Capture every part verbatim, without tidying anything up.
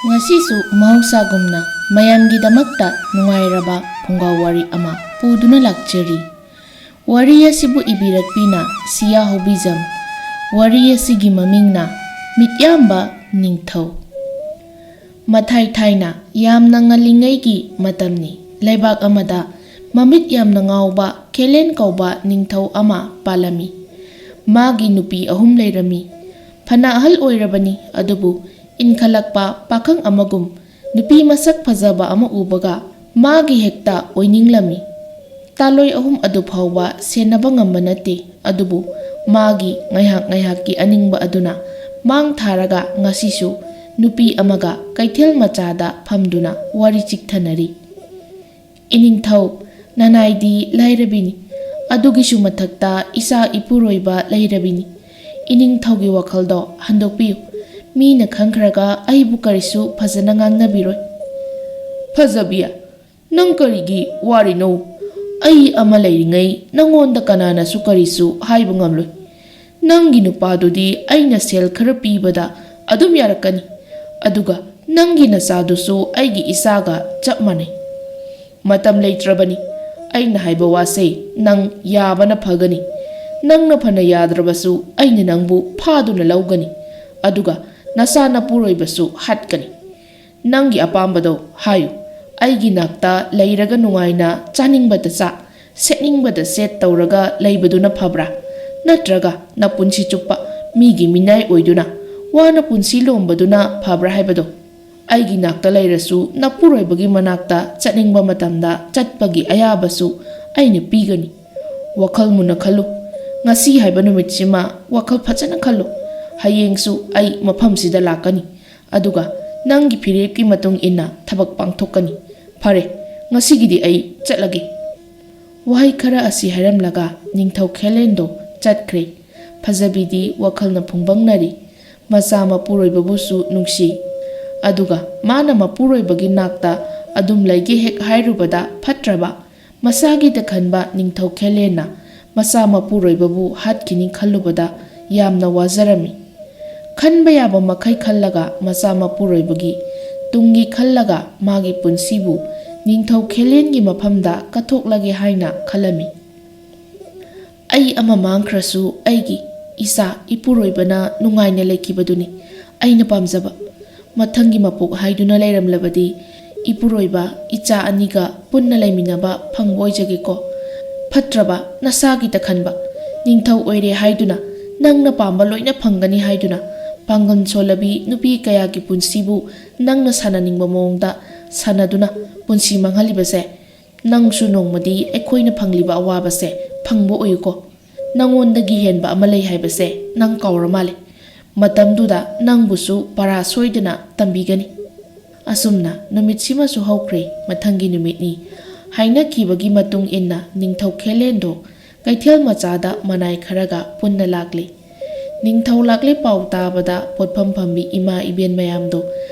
ꯉꯁꯤꯁꯨ ꯃꯍꯧꯁꯥꯒꯨꯝꯅ ꯃꯌꯥꯝꯒꯤꯗꯃꯛꯇ ꯅꯨꯡꯉꯥꯏꯔꯕ ꯐꯨꯡꯒꯥ ꯋꯥꯔꯤ ꯑꯃ ꯄꯨꯗꯨꯅ ꯂꯥꯛꯆꯔꯤ꯫ ꯋꯥꯔꯤ ꯑꯁꯤꯕꯨ ꯏꯕꯤꯔꯛꯄꯤꯅ ꯁꯤꯌꯥ ꯍꯧꯕꯤꯖꯝ꯫ ꯋꯥꯔꯤ ꯑꯁꯤꯒꯤ ꯃꯃꯤꯡꯅ ꯃꯤꯠꯌꯥꯝꯕ ꯅꯤꯡꯊꯧ꯫ ꯃꯊꯥꯏ ꯊꯥꯏꯅ ꯌꯥꯝꯅ ꯉꯜꯂꯤꯉꯩꯒꯤ ꯃꯇꯝꯅꯤ꯫ ꯂꯩꯕꯥꯛ ꯑꯃꯗ ꯃꯃꯤꯠ ꯌꯥꯝꯅ ꯉꯥꯎꯕ ꯈꯦꯂꯦꯟ ꯀꯧꯕ ꯅꯤꯡꯊꯧ ꯑꯃ ꯄꯥꯜꯂꯝꯃꯤ꯫ ꯃꯥꯒꯤ ꯅꯨꯄꯤ ꯑꯍꯨꯝ ꯂꯩꯔꯝꯃꯤ꯫ ꯐꯅ ꯑꯍꯜ ꯑꯣꯏꯔꯕꯅꯤ, ꯑꯗꯨꯕꯨ ꯏꯟꯈꯠꯂꯛꯄ ꯄꯥꯈꯪ ꯑꯃꯒꯨꯝ ꯅꯨꯄꯤ ꯃꯁꯛ ꯐꯖꯕ ꯑꯃ ꯎꯕꯒ ꯃꯥꯒꯤ ꯍꯦꯛꯇ ꯑꯣꯏꯅꯤꯡꯂꯝꯃꯤ꯫ ꯇꯥꯂꯣꯏ ꯑꯍꯨꯝ ꯑꯗꯨ ꯐꯥꯎꯕ ꯁꯦꯟꯅꯕ ꯉꯝꯕ ꯅꯠꯇꯦ, ꯑꯗꯨꯕꯨ ꯃꯥꯒꯤ ꯉꯥꯏꯍꯥꯛ ꯉꯥꯏꯍꯥꯛꯀꯤ ꯑꯅꯤꯡꯕ ꯑꯗꯨꯅ ꯃꯥꯡ ꯊꯥꯔꯒ ꯉꯁꯤꯁꯨ ꯅꯨꯄꯤ ꯑꯃꯒ ꯀꯩꯊꯦꯜ ꯃꯆꯥꯗ ꯐꯝꯗꯨꯅ ꯋꯥꯔꯤ ꯆꯤꯛꯊꯅꯔꯤ꯫ "ꯏꯅꯤꯡꯊꯧ, ꯅꯅꯥꯏꯗꯤ ꯂꯥꯏꯔꯕꯤꯅꯤ, ꯑꯗꯨꯒꯤꯁꯨ ꯃꯊꯛꯇ ꯏꯆꯥ ꯏꯄꯨꯔꯣꯏꯕ ꯂꯩꯔꯕꯤꯅꯤ꯫ ꯏꯅꯤꯡꯊꯧꯒꯤ ꯋꯥꯈꯜꯗꯣ ꯍꯟꯗꯣꯛꯄꯤꯌꯨ꯫ ꯃꯤꯅ ꯈꯪꯈ꯭ꯔꯒ ꯑꯩꯕꯨ ꯀꯔꯤꯁꯨ ꯐꯖꯅ ꯉꯥꯡꯅꯕꯤꯔꯣꯏ꯫" "ꯐꯖꯕꯤ, ꯅꯪ ꯀꯔꯤꯒꯤ ꯋꯥꯔꯤꯅꯣ? ꯑꯩ ꯑꯃ ꯂꯩꯔꯤꯉꯩ ꯅꯪꯉꯣꯟꯗ ꯀꯅꯥꯅꯁꯨ ꯀꯔꯤꯁꯨ ꯍꯥꯏꯕ ꯉꯝꯂꯣꯏ꯫ ꯅꯪꯒꯤ ꯅꯨꯄꯥꯗꯨꯗꯤ ꯑꯩꯅ ꯁꯦꯜ ꯈꯔ ꯄꯤꯕꯗ ꯑꯗꯨꯝ ꯌꯥꯔꯛꯀꯅꯤ, ꯑꯗꯨꯒ ꯅꯪꯒꯤ ꯅꯆꯥꯗꯨꯁꯨ ꯑꯩꯒꯤ ꯏꯆꯥꯒ ꯆꯞ ꯃꯥꯟꯅꯩ꯫ ꯃꯇꯝ ꯂꯩꯇ꯭ꯔꯕꯅꯤ꯫ ꯑꯩꯅ ꯍꯥꯏꯕ ꯋꯥꯁꯦ ꯅꯪ ꯌꯥꯕꯅ ꯐꯒꯅꯤ꯫ ꯅꯪꯅ ꯐꯅ ꯌꯥꯗ꯭ꯔꯕꯁꯨ ꯑꯩꯅ ꯅꯪꯕꯨ ꯐꯥꯗꯨꯅ ꯂꯧꯒꯅꯤ, ꯑꯗꯨꯒ ꯅꯆꯥ ꯅꯄꯨꯔꯣꯏꯕꯁꯨ ꯍꯥꯠꯀꯅꯤ꯫ ꯅꯪꯒꯤ ꯑꯄꯥꯝꯕꯗꯣ ꯍꯥꯏꯌꯨ꯫ ꯑꯩꯒꯤ ꯅꯥꯛꯇ ꯂꯩꯔꯒ ꯅꯨꯡꯉꯥꯏꯅ ꯆꯥꯅꯤꯡꯕꯗ ꯆꯥ, ꯁꯦꯠꯅꯤꯡꯕꯗ ꯁꯦꯠ ꯇꯧꯔꯒ ꯂꯩꯕꯗꯨꯅ ꯐꯕ꯭ꯔꯥ? ꯅꯠꯇ꯭ꯔꯒ ꯅꯄꯨꯟꯁꯤ ꯆꯨꯞꯄ ꯃꯤꯒꯤ ꯃꯤꯅꯥꯏ ꯑꯣꯏꯗꯨꯅ ꯋꯥꯅ ꯄꯨꯟꯁꯤ ꯂꯣꯝꯕꯗꯨꯅ ꯐꯕ꯭ꯔꯥ ꯍꯥꯏꯕꯗꯣ? ꯑꯩꯒꯤ ꯅꯥꯛꯇ ꯂꯩꯔꯁꯨ ꯅꯄꯨꯔꯣꯏꯕꯒꯤ ꯃꯅꯥꯛꯇ ꯆꯠꯅꯤꯡꯕ ꯃꯇꯝꯗ ꯆꯠꯄꯒꯤ ꯑꯌꯥꯕꯁꯨ ꯑꯩꯅ ꯄꯤꯒꯅꯤ꯫ ꯋꯥꯈꯜ ꯃꯨꯟꯅ ꯈꯜꯂꯨ꯫ ꯉꯁꯤ ꯍꯥꯏꯕ ꯅꯨꯃꯤꯠꯁꯤꯃ ꯋꯥꯈꯜ ꯐꯖꯅ ꯈꯜꯂꯨ꯫ ꯍꯌꯦꯡꯁꯨ ꯑꯩ ꯃꯐꯝꯁꯤꯗ ꯂꯥꯛꯀꯅꯤ, ꯑꯗꯨꯒ ꯅꯪꯒꯤ ꯐꯤꯔꯦꯞꯀꯤ ꯃꯇꯨꯡ ꯏꯟꯅ ꯊꯕꯛ ꯄꯥꯡꯊꯣꯛꯀꯅꯤ꯫ ꯐꯔꯦ, ꯉꯁꯤꯒꯤꯗꯤ ꯑꯩ ꯆꯠꯂꯒꯦ꯫" ꯋꯥꯍꯩ ꯈꯔ ꯑꯁꯤ ꯍꯥꯏꯔꯝꯂꯒ ꯅꯤꯡꯊꯧ ꯈꯦꯂꯦꯟꯗꯣ ꯆꯠꯈ꯭ꯔꯦ꯫ ꯐꯖꯕꯤꯗꯤ ꯋꯥꯈꯜꯅ ꯐꯨꯡꯕꯪꯅꯔꯤ꯫ ꯃꯆꯥ ꯃꯄꯨꯔꯣꯏꯕꯕꯨꯁꯨ ꯅꯨꯡꯁꯤ꯫ ꯑꯗꯨꯒ ꯃꯥꯅ ꯃꯄꯨꯔꯣꯏꯕꯒꯤ ꯅꯥꯛꯇ ꯑꯗꯨꯝ ꯂꯩꯒꯦ ꯍꯦꯛ ꯍꯥꯏꯔꯨꯕꯗ ꯐꯠꯇ꯭ꯔꯕ? ꯃꯁꯥꯒꯤꯗ ꯈꯟꯕ ꯅꯤꯡꯊꯧ ꯈꯦꯂꯦꯟꯅ ꯃꯆꯥ ꯃꯄꯨꯔꯣꯏꯕꯕꯨ ꯍꯥꯠꯈꯤꯅꯤ ꯈꯜꯂꯨꯕꯗ ꯌꯥꯝꯅ ꯋꯥꯖꯔꯝꯃꯤ꯫ ꯈꯟꯕ ꯌꯥꯕ ꯃꯈꯩ ꯈꯜꯂꯒ ꯃꯆꯥ ꯃꯄꯨꯔꯣꯏꯕꯒꯤ ꯇꯨꯡꯒꯤ ꯈꯜꯂꯒ ꯃꯥꯒꯤ ꯄꯨꯟꯁꯤꯕꯨ ꯅꯤꯡꯊꯧ ꯈꯦꯂꯦꯟꯒꯤ ꯃꯐꯝꯗ ꯀꯠꯊꯣꯛꯂꯒꯦ ꯍꯥꯏꯅ ꯈꯜꯂꯝꯃꯤ꯫ "ꯑꯩ ꯑꯃ ꯃꯥꯡꯈ꯭ꯔꯁꯨ ꯑꯩꯒꯤ ꯏꯆꯥ ꯏꯄꯨꯔꯣꯏꯕꯅ ꯅꯨꯡꯉꯥꯏꯅ ꯂꯩꯈꯤꯕꯗꯨꯅꯤ ꯑꯩꯅ ꯄꯥꯝꯖꯕ꯫ ꯃꯊꯪꯒꯤ ꯃꯄꯣꯛ ꯍꯥꯏꯗꯨꯅ ꯂꯩꯔꯝꯂꯕꯗꯤ ꯏꯄꯨꯔꯣꯏꯕ ꯏꯆꯥ ꯑꯅꯤꯒ ꯄꯨꯟꯅ ꯂꯩꯃꯤꯟꯅꯕ ꯐꯪꯕ ꯑꯣꯏꯖꯒꯦꯀꯣ꯫ ꯐꯠꯇ꯭ꯔꯕ ꯅꯁꯥꯒꯤꯇ ꯈꯟꯕ, ꯅꯤꯡꯊꯧ ꯑꯣꯏꯔꯦ ꯍꯥꯏꯗꯨꯅ ꯅꯪꯅ ꯄꯥꯝꯕ ꯂꯣꯏꯅ ꯐꯪꯒꯅꯤ ꯍꯥꯏꯗꯨꯅ ꯄꯥꯡꯒꯜ ꯁꯣꯜꯂꯕꯤ ꯅꯨꯄꯤ ꯀꯌꯥꯒꯤ ꯄꯨꯟꯁꯤꯕꯨ ꯅꯪꯅ ꯁꯥꯟꯅꯅꯤꯡꯕ ꯃꯑꯣꯡꯗ ꯁꯥꯟꯅꯗꯨꯅ ꯄꯨꯟꯁꯤ ꯃꯥꯡꯍꯜꯂꯤꯕꯁꯦ, ꯅꯪꯁꯨ ꯅꯣꯡꯃꯗꯤ ꯑꯩꯈꯣꯏꯅ ꯐꯪꯂꯤꯕ ꯑꯋꯥꯕꯁꯦ ꯐꯪꯕ ꯑꯣꯏꯌꯨꯀꯣ꯫ ꯅꯪꯉꯣꯟꯗꯒꯤ ꯍꯦꯟꯕ ꯑꯃ ꯂꯩ ꯍꯥꯏꯕꯁꯦ ꯅꯪ ꯀꯥꯎꯔ ꯃꯥꯜꯂꯦ꯫ ꯃꯇꯝꯗꯨꯗ ꯅꯪꯕꯨꯁꯨ ꯄꯔꯥ ꯁꯣꯏꯗꯅ ꯇꯝꯕꯤꯒꯅꯤ꯫" ꯑꯁꯨꯝꯅ ꯅꯨꯃꯤꯠꯁꯤꯃꯁꯨ ꯍꯧꯈ꯭ꯔꯦ꯫ ꯃꯊꯪꯒꯤ ꯅꯨꯃꯤꯠꯅꯤ꯫ ꯍꯥꯏꯅꯈꯤꯕꯒꯤ ꯃꯇꯨꯡ ꯏꯟꯅ ꯅꯤꯡꯊꯧ ꯈꯦꯂꯦꯟꯗꯣ ꯀꯩꯊꯦꯜ ꯃꯆꯥꯗ ꯃꯅꯥꯏ ꯈꯔꯒ ꯄꯨꯟꯅ ꯂꯥꯛꯂꯤ꯫ ꯅꯤꯡꯊꯧ ꯂꯥꯛꯂꯦ ꯄꯥꯎ ꯇꯥꯕꯗ ꯄꯣꯠꯐꯝ ꯐꯝꯕꯤ ꯏꯃꯥ ꯏꯕꯦꯟ ꯃꯌꯥꯝꯗꯣ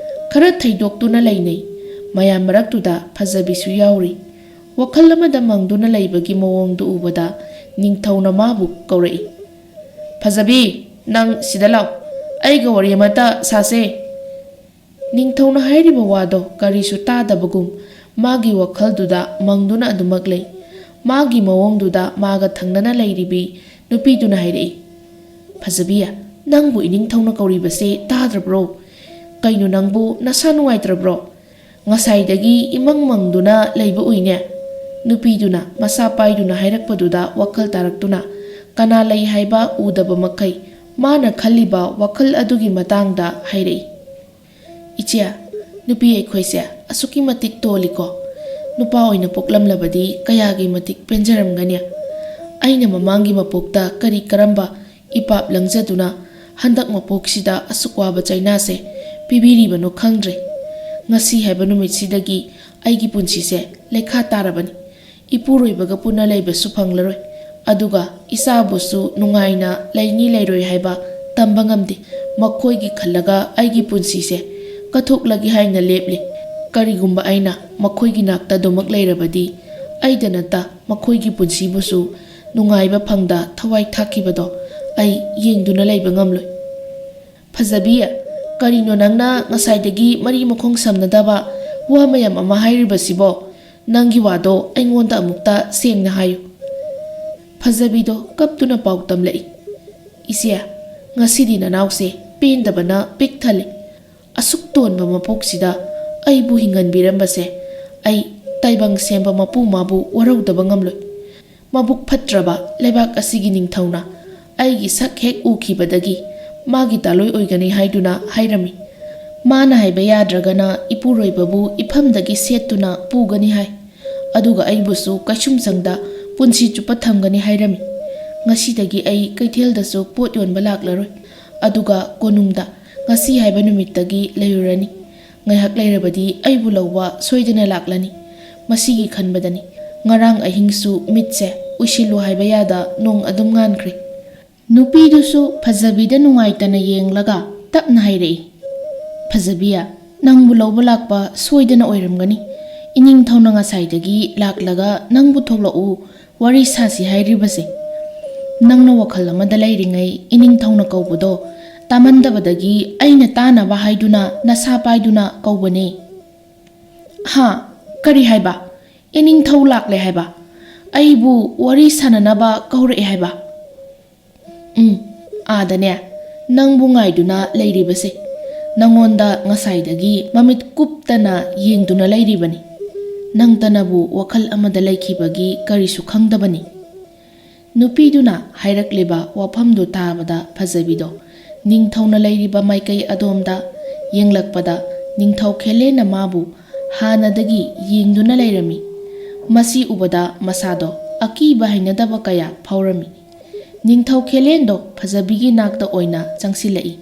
ꯈꯔ ꯊꯩꯗꯣꯛꯇꯨꯅ ꯂꯩꯅꯩ꯫ ꯃꯌꯥꯝ ꯃꯔꯛꯇꯨꯗ ꯐꯖꯕꯤꯁꯨ ꯌꯥꯎꯔꯤ꯫ ꯋꯥꯈꯜ ꯑꯃꯗ ꯃꯪꯗꯨꯅ ꯂꯩꯕꯒꯤ ꯃꯑꯣꯡꯗꯨ ꯎꯕꯗ ꯅꯤꯡꯊꯧꯅ ꯃꯥꯕꯨ ꯀꯧꯔꯛꯏ꯫ "ꯐꯖꯕꯤ, ꯅꯪ ꯁꯤꯗ ꯂꯥꯛ꯫ ꯑꯩꯒ ꯋꯥꯔꯤ ꯑꯃꯇ ꯁꯥꯁꯦ꯫" ꯅꯤꯡꯊꯧꯅ ꯍꯥꯏꯔꯤꯕ ꯋꯥꯗꯣ ꯀꯔꯤꯁꯨ ꯇꯥꯗꯕꯒꯨꯝ ꯃꯥꯒꯤ ꯋꯥꯈꯜꯗꯨꯗ ꯃꯪꯗꯨꯅ ꯑꯗꯨꯃꯛ ꯂꯩ꯫ ꯃꯥꯒꯤ ꯃꯑꯣꯡꯗꯨꯗ ꯃꯥꯒ ꯊꯪꯅꯅ ꯂꯩꯔꯤꯕꯤ ꯅꯨꯄꯤꯗꯨꯅ ꯍꯥꯏꯔꯛꯏ, "ꯐꯖꯕꯤ, ꯅꯪꯕꯨ ꯏꯅꯤꯡꯊꯧꯅ ꯀꯧꯔꯤꯕꯁꯦ ꯇꯥꯗ꯭ꯔꯕ꯭ꯔꯣ? ꯀꯩꯅꯣ, ꯅꯪꯕꯨ ꯅꯁꯥ ꯅꯨꯡꯉꯥꯏꯇ꯭ꯔꯕ꯭ꯔꯣ? ꯉꯁꯥꯏꯗꯒꯤ ꯏꯃꯪ ꯃꯪꯗꯨꯅ ꯂꯩꯕ ꯎꯏꯅꯦ꯫" ꯅꯨꯄꯤꯗꯨꯅ ꯃꯁꯥ ꯄꯥꯏꯗꯨꯅ ꯍꯥꯏꯔꯛꯄꯗꯨꯗ ꯋꯥꯈꯜ ꯇꯥꯔꯛꯇꯨꯅ ꯀꯅꯥ ꯂꯩ ꯍꯥꯏꯕ ꯎꯗꯕ ꯃꯈꯩ ꯃꯥꯅ ꯈꯜꯂꯤꯕ ꯋꯥꯈꯜ ꯑꯗꯨꯒꯤ ꯃꯇꯥꯡꯗ ꯍꯥꯏꯔꯛꯏ꯫ "ꯏꯆꯦ, ꯅꯨꯄꯤ ꯑꯩꯈꯣꯏꯁꯦ ꯑꯁꯨꯛꯀꯤ ꯃꯇꯤꯛ ꯇꯣꯜꯂꯤꯀꯣ꯫ ꯅꯨꯄꯥ ꯑꯣꯏꯅ ꯄꯣꯛꯂꯝꯂꯕꯗꯤ ꯀꯌꯥꯒꯤ ꯃꯇꯤꯛ ꯄꯦꯟꯖꯔꯝꯒꯅꯤ꯫ ꯑꯩꯅ ꯃꯃꯥꯡꯒꯤ ꯃꯄꯣꯛꯇ ꯀꯔꯤ ꯀꯔꯝꯕ ꯏꯄꯥꯞ ꯂꯪꯖꯗꯨꯅ ꯍꯟꯗꯛ ꯃꯄꯣꯛꯁꯤꯗ ꯑꯁꯨꯛ ꯋꯥꯕ ꯆꯩꯅꯥꯁꯦ ꯄꯤꯕꯤꯔꯤꯕꯅꯣ ꯈꯪꯗ꯭ꯔꯦ꯫ ꯉꯁꯤ ꯍꯥꯏꯕ ꯅꯨꯃꯤꯠꯁꯤꯗꯒꯤ ꯑꯩꯒꯤ ꯄꯨꯟꯁꯤꯁꯦ ꯂꯩꯈꯥ ꯇꯥꯔꯕꯅꯤ꯫ ꯏꯄꯨꯔꯣꯏꯕꯒ ꯄꯨꯟꯅ ꯂꯩꯕꯁꯨ ꯐꯪꯂꯔꯣꯏ꯫ ꯑꯗꯨꯒ ꯏꯆꯥꯕꯨꯁꯨ ꯅꯨꯡꯉꯥꯏꯅ ꯂꯩꯅꯤ ꯂꯩꯔꯣꯏ ꯍꯥꯏꯕ ꯇꯝꯕ ꯉꯝꯗꯦ꯫ ꯃꯈꯣꯏꯒꯤ ꯈꯜꯂꯒ ꯑꯩꯒꯤ ꯄꯨꯟꯁꯤꯁꯦ ꯀꯠꯊꯣꯛꯂꯒꯦ ꯍꯥꯏꯅ ꯂꯦꯞꯂꯦ꯫ ꯀꯔꯤꯒꯨꯝꯕ ꯑꯩꯅ ꯃꯈꯣꯏꯒꯤ ꯅꯥꯛꯇ ꯑꯗꯨꯃꯛ ꯂꯩꯔꯕꯗꯤ ꯑꯩꯗ ꯅꯠꯇ ꯃꯈꯣꯏꯒꯤ ꯄꯨꯟꯁꯤꯕꯨꯁꯨ ꯅꯨꯡꯉꯥꯏꯕ ꯐꯪꯗ ꯊꯋꯥꯏ ꯊꯥꯛꯈꯤꯕꯗꯣ ꯑꯩ ꯌꯦꯡꯗꯨꯅ ꯂꯩꯕ ꯉꯝꯂꯣꯏ꯫" "ꯐꯖꯕꯤ, ꯀꯔꯤꯅꯣ ꯅꯪꯅ ꯉꯁꯥꯏꯗꯒꯤ ꯃꯔꯤ ꯃꯈꯣꯡ ꯁꯝꯅꯗꯕ ꯋꯥ ꯃꯌꯥꯝ ꯑꯃ ꯍꯥꯏꯔꯤꯕꯁꯤꯕꯣ? ꯅꯪꯒꯤ ꯋꯥꯗꯣ ꯑꯩꯉꯣꯟꯗ ꯑꯃꯨꯛꯇ ꯁꯦꯡꯅ ꯍꯥꯏꯌꯨ꯫ ꯐꯖꯕꯤꯗꯣ ꯀꯞꯇꯨꯅ ꯄꯥꯎ ꯇꯝꯂꯛꯏ꯫ "ꯏꯆꯦ, ꯉꯁꯤꯗꯤ ꯅꯅꯥꯎꯁꯦ ꯄꯦꯟꯗꯕꯅ ꯄꯤꯛ ꯊꯜꯂꯦ꯫ ꯑꯁꯨꯛ ꯇꯣꯟꯕ ꯃꯄꯣꯛꯁꯤꯗ ꯑꯩꯕꯨ ꯍꯤꯡꯍꯟꯕꯤꯔꯝꯕꯁꯦ ꯑꯩ ꯇꯥꯏꯕꯪ ꯁꯦꯝꯕ ꯃꯄꯨ ꯃꯥꯕꯨ ꯋꯥꯔꯧꯗꯕ ꯉꯝꯂꯣꯏ꯫ ꯃꯕꯨꯛ ꯐꯠꯇ꯭ꯔꯕ ꯂꯩꯕꯥꯛ ꯑꯁꯤꯒꯤ ꯅꯤꯡꯊꯧꯅ ꯑꯩꯒꯤ ꯁꯛ ꯍꯦꯛ ꯎꯈꯤꯕꯗꯒꯤ ꯃꯥꯒꯤ ꯗꯥꯂꯣꯏ ꯑꯣꯏꯒꯅꯤ ꯍꯥꯏꯗꯨꯅ ꯍꯥꯏꯔꯝꯃꯤ꯫ ꯃꯥꯅ ꯍꯥꯏꯕ ꯌꯥꯗ꯭ꯔꯒꯅ ꯏꯄꯨꯔꯣꯏꯕꯕꯨ ꯏꯐꯝꯗꯒꯤ ꯁꯦꯠꯇꯨꯅ ꯄꯨꯒꯅꯤ ꯍꯥꯏ꯫ ꯑꯗꯨꯒ ꯑꯩꯕꯨꯁꯨ ꯀꯩꯁꯨꯝꯁꯪꯗ ꯄꯨꯟꯁꯤ ꯆꯨꯞꯄ ꯊꯝꯒꯅꯤ ꯍꯥꯏꯔꯝꯃꯤ꯫ ꯉꯁꯤꯗꯒꯤ ꯑꯩ ꯀꯩꯊꯦꯜꯗꯁꯨ ꯄꯣꯠ ꯌꯣꯟꯕ ꯂꯥꯛꯂꯔꯣꯏ꯫ ꯑꯗꯨꯒ ꯀꯣꯅꯨꯡꯗ ꯉꯁꯤ ꯍꯥꯏꯕ ꯅꯨꯃꯤꯠꯇꯒꯤ ꯂꯩꯔꯨꯔꯅꯤ꯫ ꯉꯥꯏꯍꯥꯛ ꯂꯩꯔꯕꯗꯤ ꯑꯩꯕꯨ ꯂꯧꯕ ꯁꯣꯏꯗꯅ ꯂꯥꯛꯂꯅꯤ꯫ ꯃꯁꯤꯒꯤ ꯈꯟꯕꯗꯅꯤ ꯉꯔꯥꯡ ꯑꯍꯤꯡꯁꯨ ꯃꯤꯠꯁꯦ ꯎꯏꯁꯤꯜꯂꯨ ꯍꯥꯏꯕ ꯌꯥꯗ ꯅꯣꯡ ꯑꯗꯨꯝ ꯉꯥꯟꯈ꯭ꯔꯦ"꯫ ꯅꯨꯄꯤꯗꯨꯁꯨ ꯐꯖꯕꯤꯗ ꯅꯨꯡꯉꯥꯏꯇꯅ ꯌꯦꯡꯂꯒ ꯇꯞꯅ ꯍꯥꯏꯔꯛꯏ, "ꯐꯖꯕꯤ, ꯅꯪꯕꯨ ꯂꯧꯕ ꯂꯥꯛꯄ ꯁꯣꯏꯗꯅ ꯑꯣꯏꯔꯝꯒꯅꯤ꯫ ꯏꯅꯤꯡꯊꯧꯅ ꯉꯁꯥꯏꯗꯒꯤ ꯂꯥꯛꯂꯒ ꯅꯪꯕꯨ ꯊꯣꯛꯂꯛꯎ, ꯋꯥꯔꯤ ꯁꯥꯁꯤ ꯍꯥꯏꯔꯤꯕꯁꯦ꯫ ꯅꯪꯅ ꯋꯥꯈꯜ ꯑꯃꯗ ꯂꯩꯔꯤꯉꯩ ꯏꯅꯤꯡꯊꯧꯅ ꯀꯧꯕꯗꯣ ꯇꯥꯃꯟꯗꯕꯗꯒꯤ ꯑꯩꯅ ꯇꯥꯅꯕ ꯍꯥꯏꯗꯨꯅ ꯅꯁꯥ ꯄꯥꯏꯗꯨꯅ ꯀꯧꯕꯅꯦ"꯫ "ꯍꯥ? ꯀꯔꯤ ꯍꯥꯏꯕ? ꯏꯅꯤꯡꯊꯧ ꯂꯥꯛꯂꯦ ꯍꯥꯏꯕ? ꯑꯩꯕꯨ ꯋꯥꯔꯤ ꯁꯥꯟꯅꯅꯕ ꯀꯧꯔꯛꯑꯦ ꯍꯥꯏꯕ?" "ꯎꯝ, ꯑꯥꯗꯅꯦ ꯅꯪꯕꯨ ꯉꯥꯏꯗꯨꯅ ꯂꯩꯔꯤꯕꯁꯦ꯫ ꯅꯪꯉꯣꯟꯗ ꯉꯁꯥꯏꯗꯒꯤ ꯃꯃꯤꯠ ꯀꯨꯞꯇꯅ ꯌꯦꯡꯗꯨꯅ ꯂꯩꯔꯤꯕꯅꯤ꯫ ꯅꯪꯇꯅꯕꯨ ꯋꯥꯈꯜ ꯑꯃꯗ ꯂꯩꯈꯤꯕꯒꯤ ꯀꯔꯤꯁꯨ ꯈꯪꯗꯕꯅꯤ"꯫ ꯅꯨꯄꯤꯗꯨꯅ ꯍꯥꯏꯔꯛꯂꯤꯕ ꯋꯥꯐꯝꯗꯨ ꯇꯥꯕꯗ ꯐꯖꯕꯤꯗꯣ ꯅꯤꯡꯊꯧꯅ ꯂꯩꯔꯤꯕ ꯃꯥꯏꯀꯩ ꯑꯗꯣꯝꯗ ꯌꯦꯡꯂꯛꯄꯗ ꯅꯤꯡꯊꯧ ꯈꯦꯂꯦꯟꯅ ꯃꯥꯕꯨ ꯍꯥꯟꯅꯗꯒꯤ ꯌꯦꯡꯗꯨꯅ ꯂꯩꯔꯝꯃꯤ꯫ ꯃꯁꯤ ꯎꯕꯗ ꯃꯁꯥꯗꯣ ꯑꯀꯤꯕ ꯍꯩꯅꯗꯕ ꯀꯌꯥ ꯐꯥꯎꯔꯝꯃꯤ꯫ ꯅꯤꯡꯊꯧ ꯈꯦꯂꯦꯟꯗꯣ ꯐꯖꯕꯤꯒꯤ ꯅꯥꯛꯇ ꯑꯣꯏꯅ ꯆꯪꯁꯤꯜꯂꯛꯏ꯫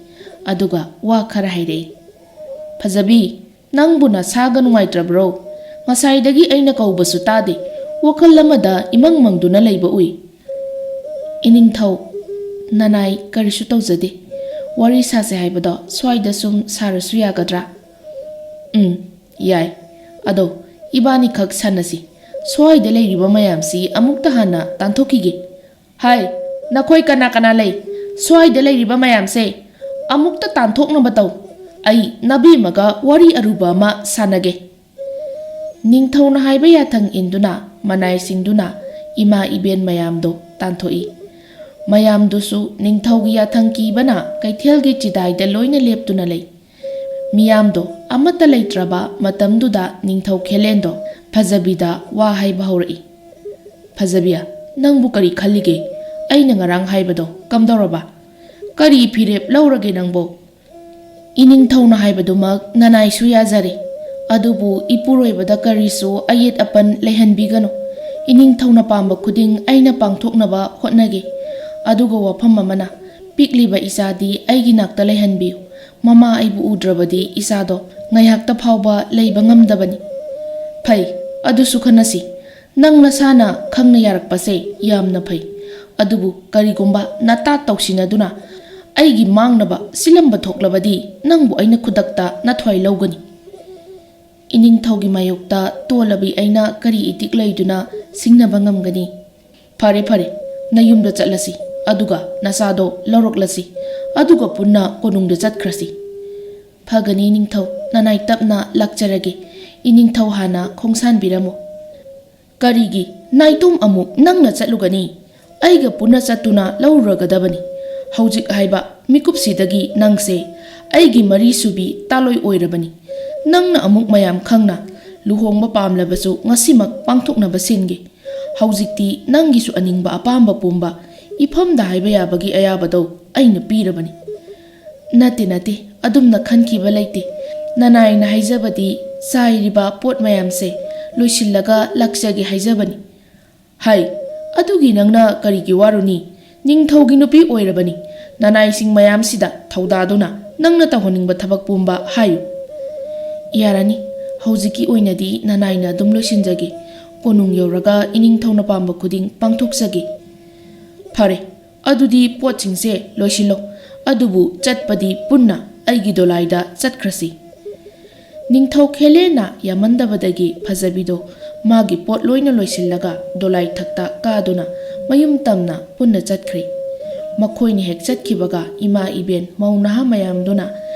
ꯑꯗꯨꯒ ꯋꯥ ꯈꯔ ꯍꯥꯏꯔꯛꯏ꯫ "ꯐꯖꯕꯤ, ꯅꯪꯕꯨ ꯅꯁꯥꯒ ꯅꯨꯡꯉꯥꯏꯇ꯭ꯔꯕ꯭ꯔꯣ? ꯉꯁꯥꯏꯗꯒꯤ ꯑꯩꯅ ꯀꯧꯕꯁꯨ ꯇꯥꯗꯦ꯫ ꯋꯥꯈꯜ ꯑꯃꯗ ꯏꯃꯪ ꯃꯪꯗꯨꯅ ꯂꯩꯕ ꯎꯏ"꯫ "ꯏꯅꯤꯡꯊꯧ, ꯅꯅꯥꯏ ꯀꯔꯤꯁꯨ ꯇꯧꯖꯗꯦ꯫ ꯋꯥꯔꯤ ꯁꯥꯁꯦ ꯍꯥꯏꯕꯗꯣ ꯁ꯭ꯋꯥꯏꯗ ꯁꯨꯝ ꯁꯥꯔꯁꯨ ꯌꯥꯒꯗ꯭ꯔꯥ?" "ꯎꯝ, ꯌꯥꯏ꯫ ꯑꯗꯣ ꯏꯕꯥꯅꯤꯈꯛ ꯁꯥꯟꯅꯁꯤ꯫ ꯁ꯭ꯋꯥꯏꯗ ꯂꯩꯔꯤꯕ ꯃꯌꯥꯝꯁꯤ ꯑꯃꯨꯛꯇ ꯍꯥꯟꯅ ꯇꯥꯟꯊꯣꯛꯈꯤꯒꯦ꯫ ꯍꯥꯏ, ꯅꯈꯣꯏ ꯀꯅꯥ ꯀꯅꯥ ꯂꯩ? ꯁ꯭ꯋꯥꯏꯗ ꯂꯩꯔꯤꯕ ꯃꯌꯥꯝꯁꯦ ꯑꯃꯨꯛꯇ ꯇꯥꯟꯊꯣꯛꯅꯕ ꯇꯧ"꯫ ꯑꯩ ꯅꯕꯦꯝꯃꯒ ꯋꯥꯔꯤ ꯑꯔꯨꯕ ꯑꯃ ꯁꯥꯟꯅꯒꯦ꯫ ꯅꯤꯡꯊꯧꯅ ꯍꯥꯏꯕ ꯌꯥꯊꯪ ꯏꯟꯗꯨꯅ ꯃꯅꯥꯏꯁꯤꯡꯗꯨꯅ ꯏꯃꯥ ꯏꯕꯦꯟ ꯃꯌꯥꯝꯗꯣ ꯇꯥꯟꯊꯣꯛꯏ꯫ ꯃꯌꯥꯝꯗꯨꯁꯨ ꯅꯤꯡꯊꯧꯒꯤ ꯌꯥꯊꯪ ꯀꯤꯕꯅ ꯀꯩꯊꯦꯜꯒꯤ ꯆꯤꯗꯥꯏꯗ ꯂꯣꯏꯅ ꯂꯦꯞꯇꯨꯅ ꯂꯩ꯫ ꯃꯤꯌꯥꯝꯗꯣ ꯑꯃꯠꯇ ꯂꯩꯇ꯭ꯔꯕ ꯃꯇꯝꯗꯨꯗ ꯅꯤꯡꯊꯧ ꯈꯦꯂꯦꯟꯗꯣ ꯐꯖꯕꯤꯗ ꯋꯥ ꯍꯥꯏꯕ ꯍꯧꯔꯛꯏ꯫ "ꯐꯖꯕꯤ, ꯅꯪꯕꯨ ꯀꯔꯤ ꯈꯜꯂꯤꯒꯦ? ꯑꯩꯅ ꯉꯔꯥꯡ ꯍꯥꯏꯕꯗꯣ ꯀꯝꯗꯧꯔꯕ? ꯀꯔꯤ ꯐꯤꯔꯦꯞ ꯂꯧꯔꯒꯦ ꯅꯪꯕꯣ?" "ꯏꯅꯤꯡꯊꯧꯅ ꯍꯥꯏꯕꯗꯨꯃꯛ ꯅꯅꯥꯏꯁꯨ ꯌꯥꯖꯔꯦ, ꯑꯗꯨꯕꯨ ꯏꯄꯨꯔꯣꯏꯕꯗ ꯀꯔꯤꯁꯨ ꯑꯌꯦꯠ ꯑꯄꯟ ꯂꯩꯍꯟꯕꯤꯒꯅꯨ꯫ ꯏꯅꯤꯡꯊꯧꯅ ꯄꯥꯝꯕ ꯈꯨꯗꯤꯡ ꯑꯩꯅ ꯄꯥꯡꯊꯣꯛꯅꯕ ꯍꯣꯠꯅꯒꯦ꯫ ꯑꯗꯨꯒ ꯋꯥꯐꯝ ꯑꯃꯅ, ꯄꯤꯛꯂꯤꯕ ꯏꯆꯥꯗꯤ ꯑꯩꯒꯤ ꯅꯥꯛꯇ ꯂꯩꯍꯟꯕꯤꯌꯨ꯫ ꯃꯃꯥ ꯑꯩꯕꯨ ꯎꯗ꯭ꯔꯕꯗꯤ ꯏꯆꯥꯗꯣ ꯉꯥꯏꯍꯥꯛꯇ ꯐꯥꯎꯕ ꯂꯩꯕ ꯉꯝꯗꯕꯅꯤ꯫" "ꯐꯩ, ꯑꯗꯨꯁꯨ ꯈꯟꯅꯁꯤ꯫ ꯅꯪ ꯅꯁꯥꯅ ꯈꯪꯅ ꯌꯥꯔꯛꯄꯁꯦ ꯌꯥꯝꯅ ꯐꯩ꯫ ꯑꯗꯨꯕꯨ ꯀꯔꯤꯒꯨꯝꯕ ꯅꯇꯥ ꯇꯧꯁꯤꯟꯅꯗꯨꯅ ꯑꯩꯒꯤ ꯃꯥꯡꯅꯕ ꯁꯤꯜꯂꯝꯕ ꯊꯣꯛꯂꯕꯗꯤ ꯅꯪꯕꯨ ꯑꯩꯅ ꯈꯨꯗꯛꯇ ꯅꯊ꯭ꯋꯥꯏ ꯂꯧꯒꯅꯤ꯫" "ꯏꯅꯤꯡꯊꯧꯒꯤ ꯃꯥꯌꯣꯛꯇ ꯇꯣꯜꯂꯕꯤ ꯑꯩꯅ ꯀꯔꯤ ꯏꯇꯤꯛ ꯂꯩꯗꯨꯅ ꯁꯤꯡꯅꯕ ꯉꯝꯒꯅꯤ? ꯐꯔꯦ, ꯐꯔꯦ, ꯅꯌꯨꯝꯗ ꯆꯠꯂꯁꯤ, ꯑꯗꯨꯒ ꯅꯆꯥꯗꯣ ꯂꯧꯔꯛꯂꯁꯤ, ꯑꯗꯨꯒ ꯄꯨꯟꯅ ꯀꯣꯅꯨꯡꯗ ꯆꯠꯈ꯭ꯔꯁꯤ꯫" "ꯐꯒꯅꯤ ꯅꯤꯡꯊꯧ, ꯅꯅꯥꯏ ꯇꯞꯅ ꯂꯥꯛꯆꯔꯒꯦ꯫ ꯏꯅꯤꯡꯊꯧ ꯍꯥꯟꯅ ꯈꯣꯡꯁꯥꯟꯕꯤꯔꯝꯃꯨ꯫" "ꯀꯔꯤꯒꯤ ꯅꯥꯏꯇꯣꯝ ꯑꯃꯨꯛ ꯅꯪꯅ ꯆꯠꯂꯨꯒꯅꯤ? ꯑꯩꯒ ꯄꯨꯟꯅ ꯆꯠꯇꯨꯅ ꯂꯧꯔꯨꯔꯒꯗꯕꯅꯤ꯫ ꯍꯧꯖꯤꯛ ꯍꯥꯏꯕ ꯃꯤꯀꯨꯞꯁꯤꯗꯒꯤ ꯅꯪꯁꯦ ꯑꯩꯒꯤ ꯃꯔꯤꯁꯨꯕꯤ ꯇꯥꯂꯣꯏ ꯑꯣꯏꯔꯕꯅꯤ꯫ ꯅꯪꯅ ꯑꯃꯨꯛ ꯃꯌꯥꯝ ꯈꯪꯅ ꯂꯨꯍꯣꯡꯕ ꯄꯥꯝꯂꯕꯁꯨ ꯉꯁꯤꯃꯛ ꯄꯥꯡꯊꯣꯛꯅꯕ ꯁꯤꯟꯒꯦ꯫ ꯍꯧꯖꯤꯛꯇꯤ ꯅꯪꯒꯤꯁꯨ ꯑꯅꯤꯡꯕ ꯑꯄꯥꯝꯕ ꯄꯨꯝꯕ ꯏꯐꯝꯗ ꯍꯥꯏꯕ ꯌꯥꯕꯒꯤ ꯑꯌꯥꯕꯗꯣ ꯑꯩꯅ ꯄꯤꯔꯕꯅꯤ꯫" "ꯅꯠꯇꯦ, ꯅꯠꯇꯦ, ꯑꯗꯨꯝꯅ ꯈꯟꯈꯤꯕ ꯂꯩꯇꯦ꯫ ꯅꯅꯥꯏꯅ ꯍꯥꯏꯖꯕꯗꯤ ꯆꯥꯏꯔꯤꯕ ꯄꯣꯠ ꯃꯌꯥꯝꯁꯦ ꯂꯣꯏꯁꯤꯜꯂꯒ ꯂꯥꯛꯆꯒꯦ ꯍꯥꯏꯖꯕꯅꯤ꯫" "ꯍꯥꯏ, ꯑꯗꯨꯒꯤ ꯅꯪꯅ ꯀꯔꯤꯒꯤ ꯋꯥꯔꯨꯅꯤ? ꯅꯤꯡꯊꯧꯒꯤ ꯅꯨꯄꯤ ꯑꯣꯏꯔꯕꯅꯤ꯫ ꯅꯅꯥꯏꯁꯤꯡ ꯃꯌꯥꯝꯁꯤꯗ ꯊꯧꯗꯥꯗꯨꯅ ꯅꯪꯅ ꯇꯧꯍꯟꯅꯤꯡꯕ ꯊꯕꯛ ꯄꯨꯝꯕ ꯍꯥꯏꯌꯨ꯫" "ꯌꯥꯔꯅꯤ, ꯍꯧꯖꯤꯛꯀꯤ ꯑꯣꯏꯅꯗꯤ ꯅꯅꯥꯏꯅ ꯑꯗꯨꯝ ꯂꯣꯏꯁꯤꯟꯖꯒꯦ꯫ ꯀꯣꯅꯨꯡ ꯌꯧꯔꯒ ꯏꯅꯤꯡꯊꯧꯅ ꯄꯥꯝꯕ ꯈꯨꯗꯤꯡ ꯄꯥꯡꯊꯣꯛꯆꯒꯦ꯫" "ꯐꯔꯦ, ꯑꯗꯨꯗꯤ ꯄꯣꯠꯁꯤꯡꯁꯦ ꯂꯣꯏꯁꯤꯜꯂꯣ, ꯑꯗꯨꯕꯨ ꯆꯠꯄꯗꯤ ꯄꯨꯟꯅ ꯑꯩꯒꯤ ꯗꯣꯂꯥꯏꯗ ꯆꯠꯈ꯭ꯔꯁꯤ꯫" ꯅꯤꯡꯊꯧ ꯈꯦꯂꯦꯅ ꯌꯥꯝꯃꯟꯗꯕꯗꯒꯤ ꯐꯖꯕꯤꯗꯣ ꯃꯥꯒꯤ ꯄꯣꯠ ꯂꯣꯏꯅ ꯂꯣꯏꯁꯤꯜꯂꯒ ꯗꯣꯂꯥꯏ ꯊꯛꯇ ꯀꯥꯗꯨꯅ ꯃꯌꯨꯝ ꯇꯝꯅ ꯄꯨꯟꯅ ꯆꯠꯈ꯭ꯔꯦ꯫ ꯃꯈꯣꯏꯅ ꯍꯦꯛ ꯆꯠꯈꯤꯕꯒ ꯏꯃꯥ ꯏꯕꯦꯟ ꯃꯧ ꯅꯍꯥ ꯃꯌꯥꯝꯗꯨꯅ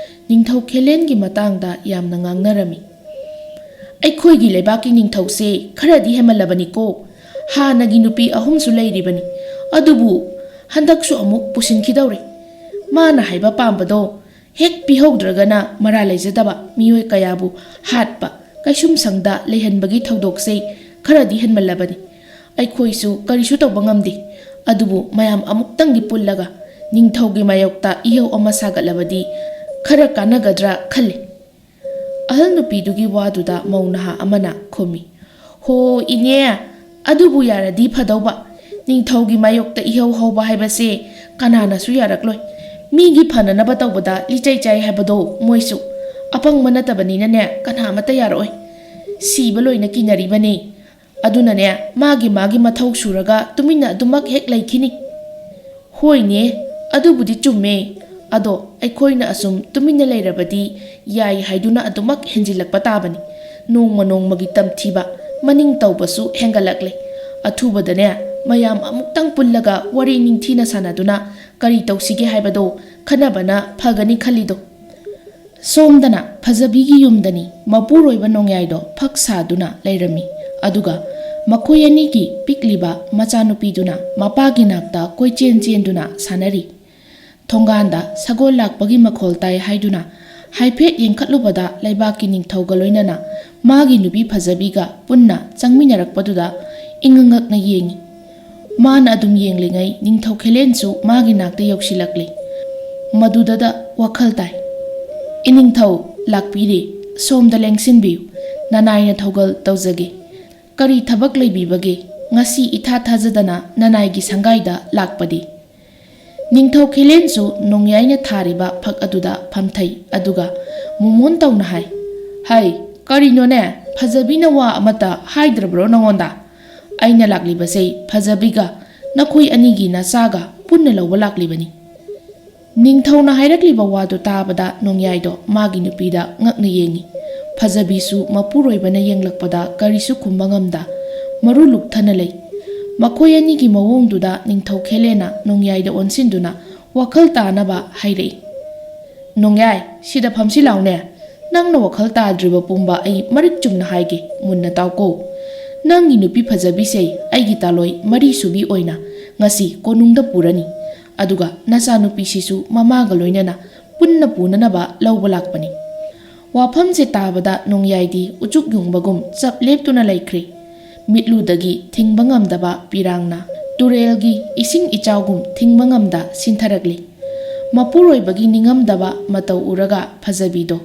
ꯅꯤꯡꯊꯧ ꯈꯦꯂꯦꯟꯒꯤ ꯃꯇꯥꯡꯗ ꯌꯥꯝꯅ ꯉꯥꯡꯅꯔꯝꯃꯤ꯫ "ꯑꯩꯈꯣꯏꯒꯤ ꯂꯩꯕꯥꯛꯀꯤ ꯅꯤꯡꯊꯧꯁꯦ ꯈꯔꯗꯤ ꯍꯦꯟꯃꯜꯂꯕꯅꯤꯀꯣ꯫ ꯍꯥꯟꯅꯒꯤ ꯅꯨꯄꯤ ꯑꯍꯨꯝꯁꯨ ꯂꯩꯔꯤꯕꯅꯤ, ꯑꯗꯨꯕꯨ ꯍꯟꯗꯛꯁꯨ ꯑꯃꯨꯛ ꯄꯨꯁꯤꯟꯈꯤꯗꯧꯔꯦ꯫ ꯃꯥꯅ ꯍꯥꯏꯕ ꯄꯥꯝꯕꯗꯣ ꯍꯦꯛ ꯄꯤꯍꯧꯗ꯭ꯔꯒꯅ ꯃꯔꯥ ꯂꯩꯖꯗꯕ ꯃꯤꯑꯣꯏ ꯀꯌꯥꯕꯨ ꯍꯥꯠꯄ, ꯀꯩꯁꯨꯝꯁꯪꯗ ꯂꯩꯍꯟꯕꯒꯤ ꯊꯧꯗꯣꯛꯁꯦ ꯈꯔꯗꯤ ꯍꯦꯟꯃꯜꯂꯕꯅꯤ꯫ ꯑꯩꯈꯣꯏꯁꯨ ꯀꯔꯤꯁꯨ ꯇꯧꯕ ꯉꯝꯗꯦ꯫ ꯑꯗꯨꯕꯨ ꯃꯌꯥꯝ ꯑꯃꯨꯛꯇꯪꯗꯤ ꯄꯨꯜꯂꯒ ꯅꯤꯡꯊꯧꯒꯤ ꯃꯥꯌꯣꯛꯇ ꯏꯍꯧ ꯑꯃ ꯁꯥꯒꯠꯂꯕꯗꯤ ꯈꯔ ꯀꯥꯟꯅꯒꯗ꯭ꯔꯥ ꯈꯜꯂꯤ꯫" ꯑꯍꯜ ꯅꯨꯄꯤꯗꯨꯒꯤ ꯋꯥꯗꯨꯗ ꯃꯧ ꯅꯍꯥ ꯑꯃꯅ ꯈꯨꯝꯃꯤ, "ꯍꯣ ꯏꯅꯦ, ꯑꯗꯨꯕꯨ ꯌꯥꯔꯗꯤ ꯐꯗꯧꯕ꯫ ꯅꯤꯡꯊꯧꯒꯤ ꯃꯥꯌꯣꯛꯇ ꯏꯍꯧ ꯍꯧꯕ ꯍꯥꯏꯕꯁꯦ ꯀꯅꯥꯅꯁꯨ ꯌꯥꯔꯛꯂꯣꯏ꯫ ꯃꯤꯒꯤ ꯐꯅꯅꯕ ꯇꯧꯕꯗ ꯂꯤꯆꯩ ꯆꯥꯏ ꯍꯥꯏꯕꯗꯣ ꯃꯣꯏꯁꯨ꯫ ꯑꯄꯪꯕ ꯅꯠꯇꯕꯅꯤꯅꯅꯦ, ꯀꯅꯥ ꯑꯃꯠꯇ ꯌꯥꯔꯛꯑꯣꯏ꯫ ꯁꯤꯕ ꯂꯣꯏꯅ ꯀꯤꯅꯔꯤꯕꯅꯤ꯫ ꯑꯗꯨꯅꯅꯦ, ꯃꯥꯒꯤ ꯃꯥꯒꯤ ꯃꯊꯧ ꯁꯨꯔꯒ ꯇꯨꯃꯤꯟꯅ ꯑꯗꯨꯃꯛ ꯍꯦꯛ ꯂꯩꯈꯤꯅꯤ꯫" "ꯍꯣꯏꯅꯦ, ꯑꯗꯨꯕꯨꯗꯤ ꯆꯨꯝꯃꯦ꯫ ꯑꯗꯣ ꯑꯩꯈꯣꯏꯅ ꯑꯁꯨꯝ ꯇꯨꯃꯤꯟꯅ ꯂꯩꯔꯕꯗꯤ ꯌꯥꯏ ꯍꯥꯏꯗꯨꯅ ꯑꯗꯨꯃꯛ ꯍꯦꯟꯖꯤꯜꯂꯛꯄ ꯇꯥꯕꯅꯤ꯫ ꯅꯣꯡꯃ ꯅꯣꯡꯃꯒꯤ ꯇꯝꯊꯤꯕ, ꯃꯅꯤꯡ ꯇꯧꯕꯁꯨ ꯍꯦꯟꯒꯠꯂꯛꯂꯦ꯫ ꯑꯊꯨꯕꯗꯅꯦ, ꯃꯌꯥꯝ ꯑꯃꯨꯛꯇꯪ ꯄꯨꯜꯂꯒ ꯋꯥꯔꯤ ꯅꯤꯡꯊꯤꯅ ꯁꯥꯟꯅꯗꯨꯅ ꯀꯔꯤ ꯇꯧꯁꯤꯒꯦ ꯍꯥꯏꯕꯗꯣ ꯈꯟꯅꯕꯅ ꯐꯒꯅꯤ ꯈꯜꯂꯤꯗꯣ꯫" ꯁꯣꯝꯗꯅ ꯐꯖꯕꯤꯒꯤ ꯌꯨꯝꯗꯅꯤ꯫ ꯃꯄꯨꯔꯣꯏꯕ ꯅꯣꯡꯌꯥꯏꯗꯣ ꯐꯛ ꯁꯥꯗꯨꯅ ꯂꯩꯔꯝꯃꯤ꯫ ꯑꯗꯨꯒ ꯃꯈꯣꯏ ꯑꯅꯤꯒꯤ ꯄꯤꯛꯂꯤꯕ ꯃꯆꯥꯅꯨꯄꯤꯗꯨꯅ ꯃꯄꯥꯒꯤ ꯅꯥꯛꯇ ꯀꯣꯏꯆꯦꯟ ꯆꯦꯟꯗꯨꯅ ꯁꯥꯟꯅꯔꯤ꯫ ꯊꯣꯡꯒꯥꯟꯗ ꯁꯒꯣꯜ ꯂꯥꯛꯄꯒꯤ ꯃꯈꯣꯜ ꯇꯥꯏ ꯍꯥꯏꯗꯨꯅ ꯍꯥꯏꯐꯦꯠ ꯌꯦꯡꯈꯠꯂꯨꯕꯗ ꯂꯩꯕꯥꯛꯀꯤ ꯅꯤꯡꯊꯧꯒ ꯂꯣꯏꯅꯅ ꯃꯥꯒꯤ ꯅꯨꯄꯤ ꯐꯖꯕꯤꯒ ꯄꯨꯟꯅ ꯆꯪꯃꯤꯟꯅꯔꯛꯄꯗꯨꯗ ꯏꯉꯛ ꯉꯛꯅ ꯌꯦꯡꯉꯤ꯫ ꯃꯥꯅ ꯑꯗꯨꯝ ꯌꯦꯡꯂꯤꯉꯩ ꯅꯤꯡꯊꯧ ꯈꯦꯂꯦꯟꯁꯨ ꯃꯥꯒꯤ ꯅꯥꯛꯇ ꯌꯧꯁꯤꯜꯂꯛꯂꯦ꯫ ꯃꯗꯨꯗꯗ ꯋꯥꯈꯜ ꯇꯥꯏ꯫ "ꯏꯅꯤꯡꯊꯧ ꯂꯥꯛꯄꯤꯔꯦ, ꯁꯣꯝꯗ ꯂꯦꯡꯁꯤꯟꯕꯤꯌꯨ, ꯅꯅꯥꯏꯅ ꯊꯧꯒꯜ ꯇꯧꯖꯒꯦ꯫ ꯀꯔꯤ ꯊꯕꯛ ꯂꯩꯕꯤꯕꯒꯦ? ꯉꯁꯤ ꯏꯊꯥ ꯊꯥꯖꯗꯅ ꯅꯅꯥꯏꯒꯤ ꯁꯪꯒꯥꯏꯗ ꯂꯥꯛꯄꯗꯤ?" ꯅꯤꯡꯊꯧ ꯈꯦꯂꯦꯟꯁꯨ ꯅꯣꯡꯌꯥꯏꯅ ꯊꯥꯔꯤꯕ ꯐꯛ ꯑꯗꯨꯗ ꯐꯝꯊꯩ, ꯑꯗꯨꯒ ꯃꯣꯃꯣꯟ ꯇꯧꯅ ꯍꯥꯏ, "ꯍꯩ, ꯀꯔꯤꯅꯣꯅꯦ? ꯐꯖꯕꯤꯅ ꯋꯥ ꯑꯃꯠꯇ ꯍꯥꯏꯗ꯭ꯔꯕ꯭ꯔꯣ ꯅꯉꯣꯟꯗ? ꯑꯩꯅ ꯂꯥꯛꯂꯤꯕꯁꯦ ꯐꯖꯕꯤꯒ ꯅꯈꯣꯏ ꯑꯅꯤꯒꯤ ꯅꯆꯥꯒ ꯄꯨꯟꯅ ꯂꯧꯕ ꯂꯥꯛꯂꯤꯕꯅꯤ꯫" ꯅꯤꯡꯊꯧꯅ ꯍꯥꯏꯔꯛꯂꯤꯕ ꯋꯥꯗꯨ ꯇꯥꯕꯗ ꯅꯣꯡꯌꯥꯏꯗꯣ ꯃꯥꯒꯤ ꯅꯨꯄꯤꯗ ꯉꯛꯅ ꯌꯦꯡꯉꯤ꯫ ꯐꯖꯕꯤꯁꯨ ꯃꯄꯨꯔꯣꯏꯕꯅ ꯌꯦꯡꯂꯛꯄꯗ ꯀꯔꯤꯁꯨ ꯈꯨꯝꯕ ꯉꯝꯗ ꯃꯔꯨ ꯂꯨꯛꯊꯅ ꯂꯩ꯫ ꯃꯈꯣꯏ ꯑꯅꯤꯒꯤ ꯃꯑꯣꯡꯗꯨꯗ ꯅꯤꯡꯊꯧ ꯈꯦꯂꯦꯟꯅ ꯅꯣꯡꯌꯥꯏꯗ ꯑꯣꯟꯁꯤꯟꯗꯨꯅ ꯋꯥꯈꯜ ꯇꯥꯅꯕ ꯍꯥꯏꯔꯛꯏ꯫ "ꯅꯣꯡꯌꯥꯏ, ꯁꯤꯗ ꯐꯝꯁꯤ ꯂꯥꯎꯅꯦ꯫ ꯅꯪꯅ ꯋꯥꯈꯜ ꯇꯥꯗ꯭ꯔꯤꯕ ꯄꯨꯝꯕ ꯑꯩ ꯃꯔꯤꯛ ꯆꯨꯝꯅ ꯍꯥꯏꯒꯦ, ꯃꯨꯟꯅ ꯇꯥꯎꯀꯣ꯫ ꯅꯪꯒꯤ ꯅꯨꯄꯤ ꯐꯖꯕꯤꯁꯦ ꯑꯩꯒꯤ ꯇꯥꯂꯣꯏ ꯃꯔꯤ ꯁꯨꯕꯤ ꯑꯣꯏꯅ ꯉꯁꯤ ꯀꯣꯅꯨꯡꯗ ꯄꯨꯔꯅꯤ꯫ ꯑꯗꯨꯒ ꯅꯆꯥꯅꯨꯄꯤꯁꯤꯁꯨ ꯃꯃꯥꯒ ꯂꯣꯏꯅꯅ ꯄꯨꯟꯅ ꯄꯨꯅꯅꯕ ꯂꯧꯕ ꯂꯥꯛꯄꯅꯤ"꯫ ꯋꯥꯐꯝꯁꯦ ꯇꯥꯕꯗ ꯅꯣꯡꯌꯥꯏꯗꯤ ꯎꯆꯨꯛ ꯌꯨꯡꯕꯒꯨꯝ ꯆꯞ ꯂꯦꯞꯇꯨꯅ ꯂꯩꯈ꯭ꯔꯦ꯫ ꯃꯤꯠꯂꯨꯗꯒꯤ ꯊꯤꯡꯕ ꯉꯝꯗꯕ ꯄꯤꯔꯥꯡꯅ ꯇꯨꯔꯦꯜꯒꯤ ꯏꯁꯤꯡ ꯏꯆꯥꯎꯒꯨꯝ ꯊꯤꯡꯕ ꯉꯝꯗ ꯁꯤꯟꯊꯔꯛꯂꯤ꯫ ꯃꯄꯨꯔꯣꯏꯕꯒꯤ ꯅꯤꯡꯉꯝꯗꯕ ꯃꯇꯧ ꯎꯔꯒ ꯐꯖꯕꯤꯗꯣ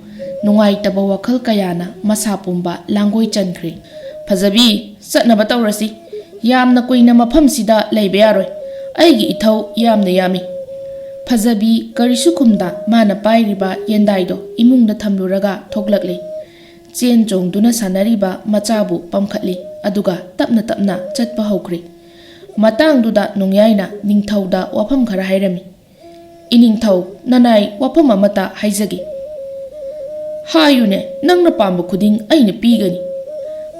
ꯅꯨꯡꯉꯥꯏꯇꯕ ꯋꯥꯈꯜ ꯀꯌꯥꯅ ꯃꯁꯥ ꯄꯨꯝꯕ ꯂꯥꯡꯒꯣꯏ ꯆꯟꯈ꯭ꯔꯦ꯫ "ꯐꯖꯕꯤ, ꯆꯠꯅꯕ ꯇꯧꯔꯁꯤ꯫ ꯌꯥꯝꯅ ꯀꯨꯏꯅ ꯃꯐꯝꯁꯤꯗ ꯂꯩꯕ ꯌꯥꯔꯣꯏ꯫ ꯑꯩꯒꯤ ꯏꯊꯧ ꯌꯥꯝꯅ ꯌꯥꯝꯃꯤ"꯫ ꯐꯖꯕꯤ ꯀꯔꯤꯁꯨ ꯈꯨꯝꯗ ꯃꯥꯅ ꯄꯥꯏꯔꯤꯕ ꯌꯦꯟꯗꯥꯏꯗꯣ ꯏꯃꯨꯡꯗ ꯊꯝꯂꯨꯔꯒ ꯊꯣꯛꯂꯛꯂꯦ꯫ ꯆꯦꯟ ꯆꯣꯡꯗꯨꯅ ꯁꯥꯟꯅꯔꯤꯕ ꯃꯆꯥꯕꯨ ꯄꯝꯈꯠꯂꯤ, ꯑꯗꯨꯒ ꯇꯞꯅ ꯇꯞꯅ ꯆꯠꯄ ꯍꯧꯈ꯭ꯔꯦ꯫ ꯃꯇꯥꯡꯗꯨꯗ ꯅꯣꯡꯌꯥꯏꯅ ꯅꯤꯡꯊꯧꯗ ꯋꯥꯐꯝ ꯈꯔ ꯍꯥꯏꯔꯝꯃꯤ꯫ "ꯏꯅꯤꯡꯊꯧ, ꯅꯅꯥꯏ ꯋꯥꯐꯝ ꯑꯃꯇ ꯍꯥꯏꯖꯒꯦ"꯫ "ꯍꯥꯏꯌꯨꯅꯦ, ꯅꯪꯅ ꯄꯥꯝꯕ ꯈꯨꯗꯤꯡ ꯑꯩꯅ ꯄꯤꯒꯅꯤ"꯫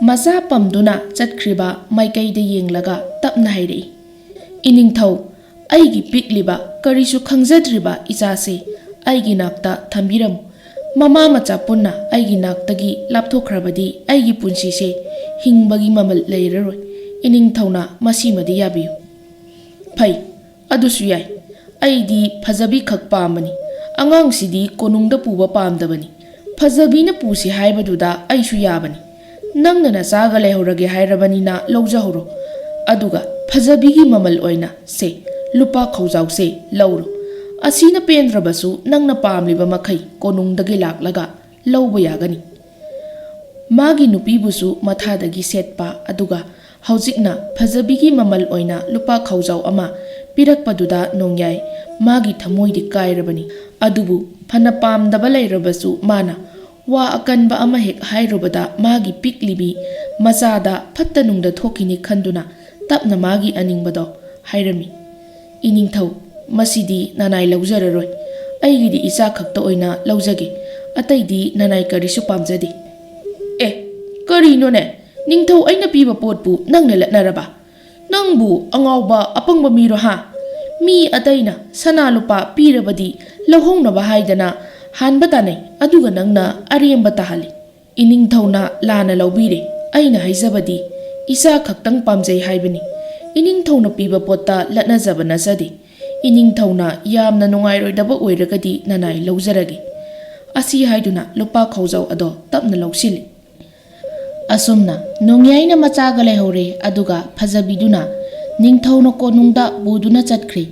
ꯃꯆꯥ ꯄꯝꯗꯨꯅ ꯆꯠꯈ꯭ꯔꯤꯕ ꯃꯥꯏꯀꯩꯗ ꯌꯦꯡꯂꯒ ꯇꯞꯅ ꯍꯥꯏꯔꯛꯏ꯫ "ꯏꯅꯤꯡꯊꯧ, ꯑꯩꯒꯤ ꯄꯤꯛꯂꯤꯕ, ꯀꯔꯤꯁꯨ ꯈꯪꯖꯗ꯭ꯔꯤꯕ ꯏꯆꯥꯁꯦ ꯑꯩꯒꯤ ꯅꯥꯛꯇ ꯊꯝꯕꯤꯔꯝꯃꯨ꯫ ꯃꯃꯥ ꯃꯆꯥ ꯄꯨꯟꯅ ꯑꯩꯒꯤ ꯅꯥꯛꯇꯒꯤ ꯂꯥꯞꯊꯣꯛꯈ꯭ꯔꯕꯗꯤ ꯑꯩꯒꯤ ꯄꯨꯟꯁꯤꯁꯦ ꯍꯤꯡꯕꯒꯤ ꯃꯃꯜ ꯂꯩꯔꯔꯣꯏ꯫ ꯏꯅꯤꯡꯊꯧꯅ ꯃꯁꯤꯃꯗꯤ ꯌꯥꯕꯤꯌꯨ"꯫ "ꯐꯩ, ꯑꯗꯨꯁꯨ ꯌꯥꯏ꯫ ꯑꯩꯗꯤ ꯐꯖꯕꯤ ꯈꯛ ꯄꯥꯝꯕꯅꯤ꯫ ꯑꯉꯥꯡꯁꯤꯗꯤ ꯀꯣꯅꯨꯡꯗ ꯄꯨꯕ ꯄꯥꯝꯗꯕꯅꯤ꯫ ꯐꯖꯕꯤꯅ ꯄꯨꯁꯤ ꯍꯥꯏꯕꯗꯨꯗ ꯑꯩꯁꯨ ꯌꯥꯕꯅꯤ꯫ ꯅꯪꯅ ꯅꯆꯥꯒ ꯂꯩꯍꯧꯔꯒꯦ ꯍꯥꯏꯔꯕꯅꯤꯅ ꯂꯧꯖꯍꯧꯔꯣ꯫ ꯑꯗꯨꯒ ꯐꯖꯕꯤꯒꯤ ꯃꯃꯜ ꯑꯣꯏꯅ ꯁꯦ, ꯂꯨꯄꯥ ꯈꯧꯖꯥꯎꯁꯦ ꯂꯧꯔꯣ꯫ ꯑꯁꯤꯅ ꯄꯦꯟꯗ꯭ꯔꯕꯁꯨ ꯅꯪꯅ ꯄꯥꯝꯂꯤꯕ ꯃꯈꯩ ꯀꯣꯅꯨꯡꯗꯒꯤ ꯂꯥꯛꯂꯒ ꯂꯧꯕ ꯌꯥꯒꯅꯤ"꯫ ꯃꯥꯒꯤ ꯅꯨꯄꯤꯕꯨꯁꯨ ꯃꯊꯥꯗꯒꯤ ꯁꯦꯠꯄ, ꯑꯗꯨꯒ ꯍꯧꯖꯤꯛꯅ ꯐꯖꯕꯤꯒꯤ ꯃꯃꯜ ꯑꯣꯏꯅ ꯂꯨꯄꯥ ꯈꯧꯖꯥꯎ ꯑꯃ ꯄꯤꯔꯛꯄꯗꯨꯗ ꯅꯣꯡꯌꯥꯏ ꯃꯥꯒꯤ ꯊꯃꯣꯏꯗꯤ ꯀꯥꯏꯔꯕꯅꯤ꯫ ꯑꯗꯨꯕꯨ ꯐꯅ ꯄꯥꯝꯗꯕ ꯂꯩꯔꯕꯁꯨ ꯃꯥꯅ ꯋꯥ ꯑꯀꯟꯕ ꯑꯃ ꯍꯦꯛ ꯍꯥꯏꯔꯨꯕꯗ ꯃꯥꯒꯤ ꯄꯤꯛꯂꯤꯕꯤ ꯃꯆꯥꯗ ꯐꯠꯇ ꯅꯨꯡꯗ ꯊꯣꯛꯈꯤꯅꯤ ꯈꯟꯗꯨꯅ ꯇꯞꯅ ꯃꯥꯒꯤ ꯑꯅꯤꯡꯕꯗꯣ ꯍꯥꯏꯔꯝꯃꯤ꯫ "ꯏꯅꯤꯡꯊꯧ, ꯃꯁꯤꯗꯤ ꯅꯅꯥꯏ ꯂꯧꯖꯔꯔꯣꯏ꯫ ꯑꯩꯒꯤꯗꯤ ꯏꯆꯥ ꯈꯛꯇ ꯑꯣꯏꯅ ꯂꯧꯖꯒꯦ꯫ ꯑꯇꯩꯗꯤ ꯅꯅꯥꯏ ꯀꯔꯤꯁꯨ ꯄꯥꯝꯖꯗꯦ"꯫ "ꯑꯦ, ꯀꯔꯤꯅꯣꯅꯦ? ꯅꯤꯡꯊꯧ ꯑꯩꯅ ꯄꯤꯕ ꯄꯣꯠꯄꯨ ꯅꯪꯅ ꯂꯠꯅꯔꯕ? ꯅꯪꯕꯨ ꯑꯉꯥꯎꯕ ꯑꯄꯪꯕ ꯃꯤꯔꯣ ꯍꯥ? ꯃꯤ ꯑꯇꯩꯅ ꯁꯅꯥ ꯂꯨꯄꯥ ꯄꯤꯔꯕꯗꯤ ꯂꯧꯍꯧꯅꯕ ꯍꯥꯏꯗꯅ ꯍꯥꯟꯕ ꯇꯥꯅꯩ, ꯑꯗꯨꯒ ꯅꯪꯅ ꯑꯔꯦꯝꯕ ꯇꯥꯍꯜꯂꯤ꯫ ꯏꯅꯤꯡꯊꯧꯅ ꯂꯥꯟꯅ ꯂꯧꯕꯤꯔꯦ꯫ ꯑꯩꯅ ꯍꯥꯏꯖꯕꯗꯤ ꯏꯆꯥ ꯈꯛꯇꯪ ꯄꯥꯝꯖꯩ ꯍꯥꯏꯕꯅꯤ꯫ ꯏꯅꯤꯡꯊꯧꯅ ꯄꯤꯕ ꯄꯣꯠꯇ ꯂꯠꯅꯖꯕ ꯅꯠꯆꯗꯦ꯫ ꯏꯅꯤꯡꯊꯧꯅ ꯌꯥꯝꯅ ꯅꯨꯡꯉꯥꯏꯔꯣꯏꯗꯕ ꯑꯣꯏꯔꯒꯗꯤ ꯅꯅꯥꯏ ꯂꯧꯖꯔꯒꯦ꯫ ꯑꯁꯤ ꯍꯥꯏꯗꯨꯅ ꯂꯨꯄꯥ ꯈꯧꯖꯥꯎ ꯑꯗꯣ ꯇꯞꯅ ꯂꯧꯁꯤꯜꯂꯤ꯫ ꯑꯁꯨꯝꯅ ꯅꯣꯡꯌꯥꯏꯅ ꯃꯆꯥꯒ ꯂꯩꯍꯧꯔꯦ, ꯑꯗꯨꯒ ꯐꯖꯕꯤꯗꯨꯅ ꯅꯤꯡꯊꯧꯅ ꯀꯣꯅꯨꯡꯗ ꯄꯨꯗꯨꯅ ꯆꯠꯈ꯭ꯔꯦ꯫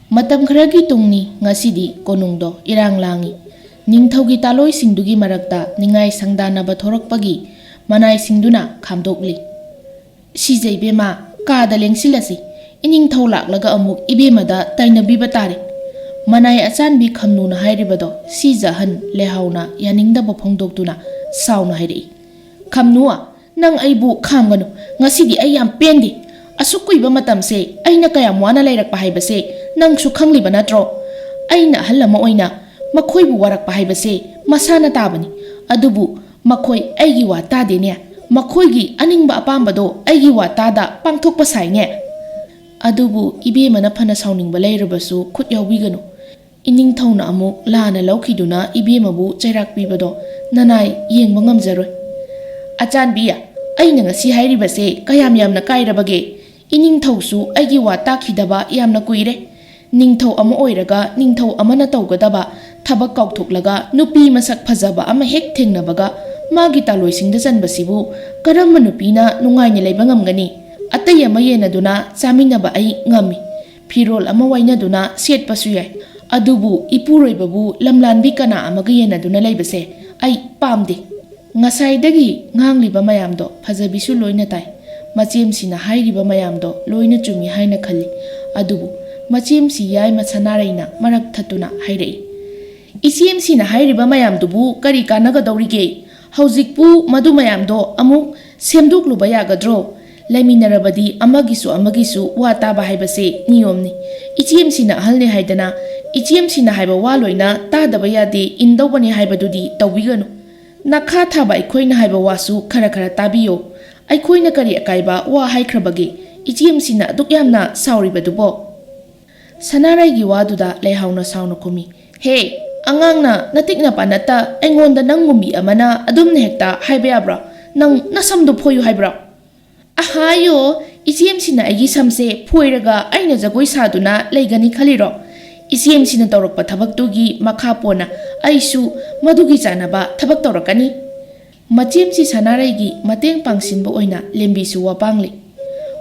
ꯃꯇꯝ ꯈꯔꯒꯤ ꯇꯨꯡꯅꯤ, ꯉꯁꯤꯗꯤ ꯀꯣꯅꯨꯡꯗꯣ ꯏꯔꯥꯡ ꯂꯥꯡꯏ꯫ ꯅꯤꯡꯊꯧꯒꯤ ꯇꯥꯂꯣꯏꯁꯤꯡꯗꯨꯒꯤ ꯃꯔꯛꯇ ꯅꯤꯡꯉꯥꯏ ꯁꯪꯗꯥꯅꯕ ꯊꯣꯔꯛꯄꯒꯤ ꯃꯅꯥꯏꯁꯤꯡꯗꯨꯅ ꯈꯥꯝꯗꯣꯛꯂꯤ꯫ "ꯁꯤꯖ ꯏꯕꯦꯝꯃ, ꯀꯥꯗ ꯂꯦꯡꯁꯤꯜꯂꯁꯤ꯫ ꯏꯅꯤꯡꯊꯧ ꯂꯥꯛꯂꯒ ꯑꯃꯨꯛ ꯏꯕꯦꯝꯃꯗ ꯇꯥꯏꯅꯕꯤꯕ ꯇꯥꯔꯦ꯫" ꯃꯅꯥꯏ ꯑꯆꯥꯟꯕꯤ ꯈꯝꯅꯨꯅ ꯍꯥꯏꯔꯤꯕꯗꯣ ꯁꯤꯖ ꯑꯍꯟ ꯂꯦꯍꯥꯎꯅ ꯌꯥꯅꯤꯡꯗꯕ ꯐꯣꯡꯗꯣꯛꯇꯨꯅ ꯁꯥꯎꯅ ꯍꯥꯏꯔꯛꯏ꯫ "ꯈꯝꯅꯨ, ꯅꯪ ꯑꯩꯕꯨ ꯈꯥꯝꯒꯅꯨ꯫ ꯉꯁꯤꯗꯤ ꯑꯩ ꯌꯥꯝ ꯄꯦꯟꯗꯦ꯫ ꯑꯁꯨꯛ ꯀꯨꯏꯕ ꯃꯇꯝꯁꯦ ꯑꯩꯅ ꯀꯌꯥꯝ ꯋꯥꯅ ꯂꯩꯔꯛꯄ ꯍꯥꯏꯕꯁꯦ ꯅꯪꯁꯨ ꯈꯪꯂꯤꯕ ꯅꯠꯇ꯭ꯔꯣ? ꯑꯩꯅ ꯑꯍꯜ ꯑꯃ ꯑꯣꯏꯅ ꯃꯈꯣꯏꯕꯨ ꯋꯥꯔꯛꯄ ꯍꯥꯏꯕꯁꯦ ꯃꯁꯥꯅ ꯇꯥꯕꯅꯤ꯫ ꯑꯗꯨꯕꯨ ꯃꯈꯣꯏ ꯑꯩꯒꯤ ꯋꯥ ꯇꯥꯗꯦꯅꯦ꯫ ꯃꯈꯣꯏꯒꯤ ꯑꯅꯤꯡꯕ ꯑꯄꯥꯝꯕꯗꯣ ꯑꯩꯒꯤ ꯋꯥ ꯇꯥꯗ ꯄꯥꯡꯊꯣꯛꯄ ꯁꯥꯏꯅꯦ꯫" ꯑꯗꯨꯕꯨ ꯏꯕꯦꯝꯃꯅ ꯐꯅ ꯁꯥꯎꯅꯤꯡꯕ ꯂꯩꯔꯕꯁꯨ ꯈꯨꯠ ꯌꯥꯎꯕꯤꯒꯅꯨ꯫ ꯏꯅꯤꯡꯊꯧꯅ ꯑꯃꯨꯛ ꯂꯥꯟꯅ ꯂꯧꯈꯤꯗꯨꯅ ꯏꯕꯦꯝꯃꯕꯨ ꯆꯩꯔꯥꯛ ꯄꯤꯕꯗꯣ ꯅꯅꯥꯏ ꯌꯦꯡꯕ ꯉꯝꯖꯔꯣꯏ꯫ "ꯑꯆꯥꯟꯕꯤ, ꯑꯩꯅ ꯉꯁꯤ ꯍꯥꯏꯔꯤꯕꯁꯦ ꯀꯌꯥꯝ ꯌꯥꯝꯅ ꯀꯥꯏꯔꯕꯒꯦ? ꯏꯅꯤꯡꯊꯧꯁꯨ ꯑꯩꯒꯤ ꯋꯥ ꯇꯥꯈꯤꯗꯕ ꯌꯥꯝꯅ ꯀꯨꯏꯔꯦ꯫ ꯅꯤꯡꯊꯧ ꯑꯃ ꯑꯣꯏꯔꯒ ꯅꯤꯡꯊꯧ ꯑꯃꯅ ꯇꯧꯒꯗꯕ ꯊꯕꯛ ꯀꯥꯎꯊꯣꯛꯂꯒ ꯅꯨꯄꯤ ꯃꯁꯛ ꯐꯖꯕ ꯑꯃ ꯍꯦꯛ ꯊꯦꯡꯅꯕꯒ ꯃꯥꯒꯤ ꯇꯥꯂꯣꯏꯁꯤꯡꯗ ꯆꯟꯕꯁꯤꯕꯨ ꯀꯔꯝꯕ ꯅꯨꯄꯤꯅ ꯅꯨꯡꯉꯥꯏꯅ ꯂꯩꯕ ꯉꯝꯒꯅꯤ? ꯑꯇꯩ ꯑꯃ ꯌꯦꯟꯅꯗꯨꯅ ꯆꯥꯃꯤꯟꯅꯕ ꯑꯩ ꯉꯝꯃꯤ꯫ ꯐꯤꯔꯣꯜ ꯑꯃ ꯋꯥꯏꯅꯗꯨꯅ ꯁꯦꯠꯄꯁꯨ ꯌꯥꯏ꯫ ꯑꯗꯨꯕꯨ ꯏꯄꯨꯔꯣꯏꯕꯕꯨ ꯂꯝꯂꯥꯟꯕꯤ ꯀꯅꯥ ꯑꯃꯒ ꯌꯦꯟꯅꯗꯨꯅ ꯂꯩꯕꯁꯦ ꯑꯩ ꯄꯥꯝꯗꯦ꯫" ꯉꯁꯥꯏꯗꯒꯤ ꯉꯥꯡꯂꯤꯕ ꯃꯌꯥꯝꯗꯣ ꯐꯖꯕꯤꯁꯨ ꯂꯣꯏꯅ ꯇꯥꯏ꯫ ꯃꯆꯦꯝꯁꯤꯅ ꯍꯥꯏꯔꯤꯕ ꯃꯌꯥꯝꯗꯣ ꯂꯣꯏꯅ ꯆꯨꯝꯃꯤ ꯍꯥꯏꯅ ꯈꯜꯂꯤ꯫ ꯑꯗꯨꯕꯨ ꯃꯆꯦꯝꯁꯤ ꯌꯥꯏꯃ ꯁꯅꯥꯔꯩꯅ ꯃꯔꯛ ꯊꯠꯇꯨꯅ ꯍꯥꯏꯔꯛꯏ꯫ "ꯏꯆꯦꯝꯁꯤꯅ ꯍꯥꯏꯔꯤꯕ ꯃꯌꯥꯝꯗꯨꯕꯨ ꯀꯔꯤ ꯀꯥꯟꯅꯒꯗꯧꯔꯤꯒꯦ? ꯍꯧꯖꯤꯛꯄꯨ ꯃꯗꯨ ꯃꯌꯥꯝꯗꯣ ꯑꯃꯨꯛ ꯁꯦꯝꯗꯣꯛꯂꯨꯕ ꯌꯥꯒꯗ꯭ꯔꯣ? ꯂꯩꯃꯤꯟꯅꯔꯕꯗꯤ ꯑꯃꯒꯤꯁꯨ ꯑꯃꯒꯤꯁꯨ ꯋꯥ ꯇꯥꯕ ꯍꯥꯏꯕꯁꯦ ꯅꯤꯌꯣꯝꯅꯤ꯫ ꯏꯆꯦꯝꯁꯤꯅ ꯑꯍꯜꯅꯤ ꯍꯥꯏꯗꯅ ꯏꯆꯦꯝꯁꯤꯅ ꯍꯥꯏꯕ ꯋꯥ ꯂꯣꯏꯅ ꯇꯥꯗꯕ ꯌꯥꯗꯦ, ꯏꯟꯗꯧꯕꯅꯤ ꯍꯥꯏꯕꯗꯨꯗꯤ ꯇꯧꯕꯤꯒꯅꯨ꯫ ꯅꯈꯥ ꯊꯥꯕ ꯑꯩꯈꯣꯏꯅ ꯍꯥꯏꯕ ꯋꯥꯁꯨ ꯈꯔ ꯈꯔ ꯇꯥꯕꯤꯌꯣ꯫ ꯑꯩꯈꯣꯏꯅ ꯀꯔꯤ ꯑꯀꯥꯏꯕ ꯋꯥ ꯍꯥꯏꯈ꯭ꯔꯕꯒꯦ? ꯏꯆꯦꯝꯁꯤꯅ ꯑꯗꯨꯛ ꯌꯥꯝꯅ ꯁꯥꯎꯔꯤꯕꯗꯨꯕꯣ?" ꯁꯅꯥꯔꯩꯒꯤ ꯋꯥꯗꯨꯗ ꯂꯩꯍꯥꯎꯅ ꯁꯥꯎꯅ ꯈꯨꯝꯃꯤ, "ꯍꯦ, ꯑꯉꯥꯡꯅ ꯅꯇꯤꯛꯅ ꯄꯥꯅꯠꯇ ꯑꯩꯉꯣꯟꯗ ꯅꯪꯒꯨꯝꯕꯤ ꯑꯃꯅ ꯑꯗꯨꯝꯅ ꯍꯦꯛꯇ ꯍꯥꯏꯕ ꯌꯥꯕ꯭ꯔꯣ? ꯅꯪ ꯅꯁꯝꯗꯣ ꯐꯣꯏꯌꯨ ꯍꯥꯏꯕ꯭ꯔꯣ?" "ꯑꯍꯥꯌꯣ, ꯏꯆꯦꯝꯁꯤꯅ ꯑꯩꯒꯤ ꯁꯝꯁꯦ ꯐꯣꯏꯔꯒ ꯑꯩꯅ ꯖꯒꯣꯏ ꯁꯥꯗꯨꯅ ꯂꯩꯒꯅꯤ ꯈꯜꯂꯤꯔꯣ? ꯏꯆꯦꯝꯁꯤꯅ ꯇꯧꯔꯛꯄ ꯊꯕꯛꯇꯨꯒꯤ ꯃꯈꯥ ꯄꯣꯟꯅ ꯑꯩꯁꯨ ꯃꯗꯨꯒꯤ ꯆꯥꯟꯅꯕ ꯊꯕꯛ ꯇꯧꯔꯛꯀꯅꯤ꯫" ꯃꯆꯦꯝꯁꯤ ꯁꯅꯥꯔꯩꯒꯤ ꯃꯇꯦꯡ ꯄꯥꯡꯁꯤꯟꯕ ꯑꯣꯏꯅ ꯂꯦꯝꯕꯤꯁꯨ ꯋꯥꯄꯥꯡꯂꯤ꯫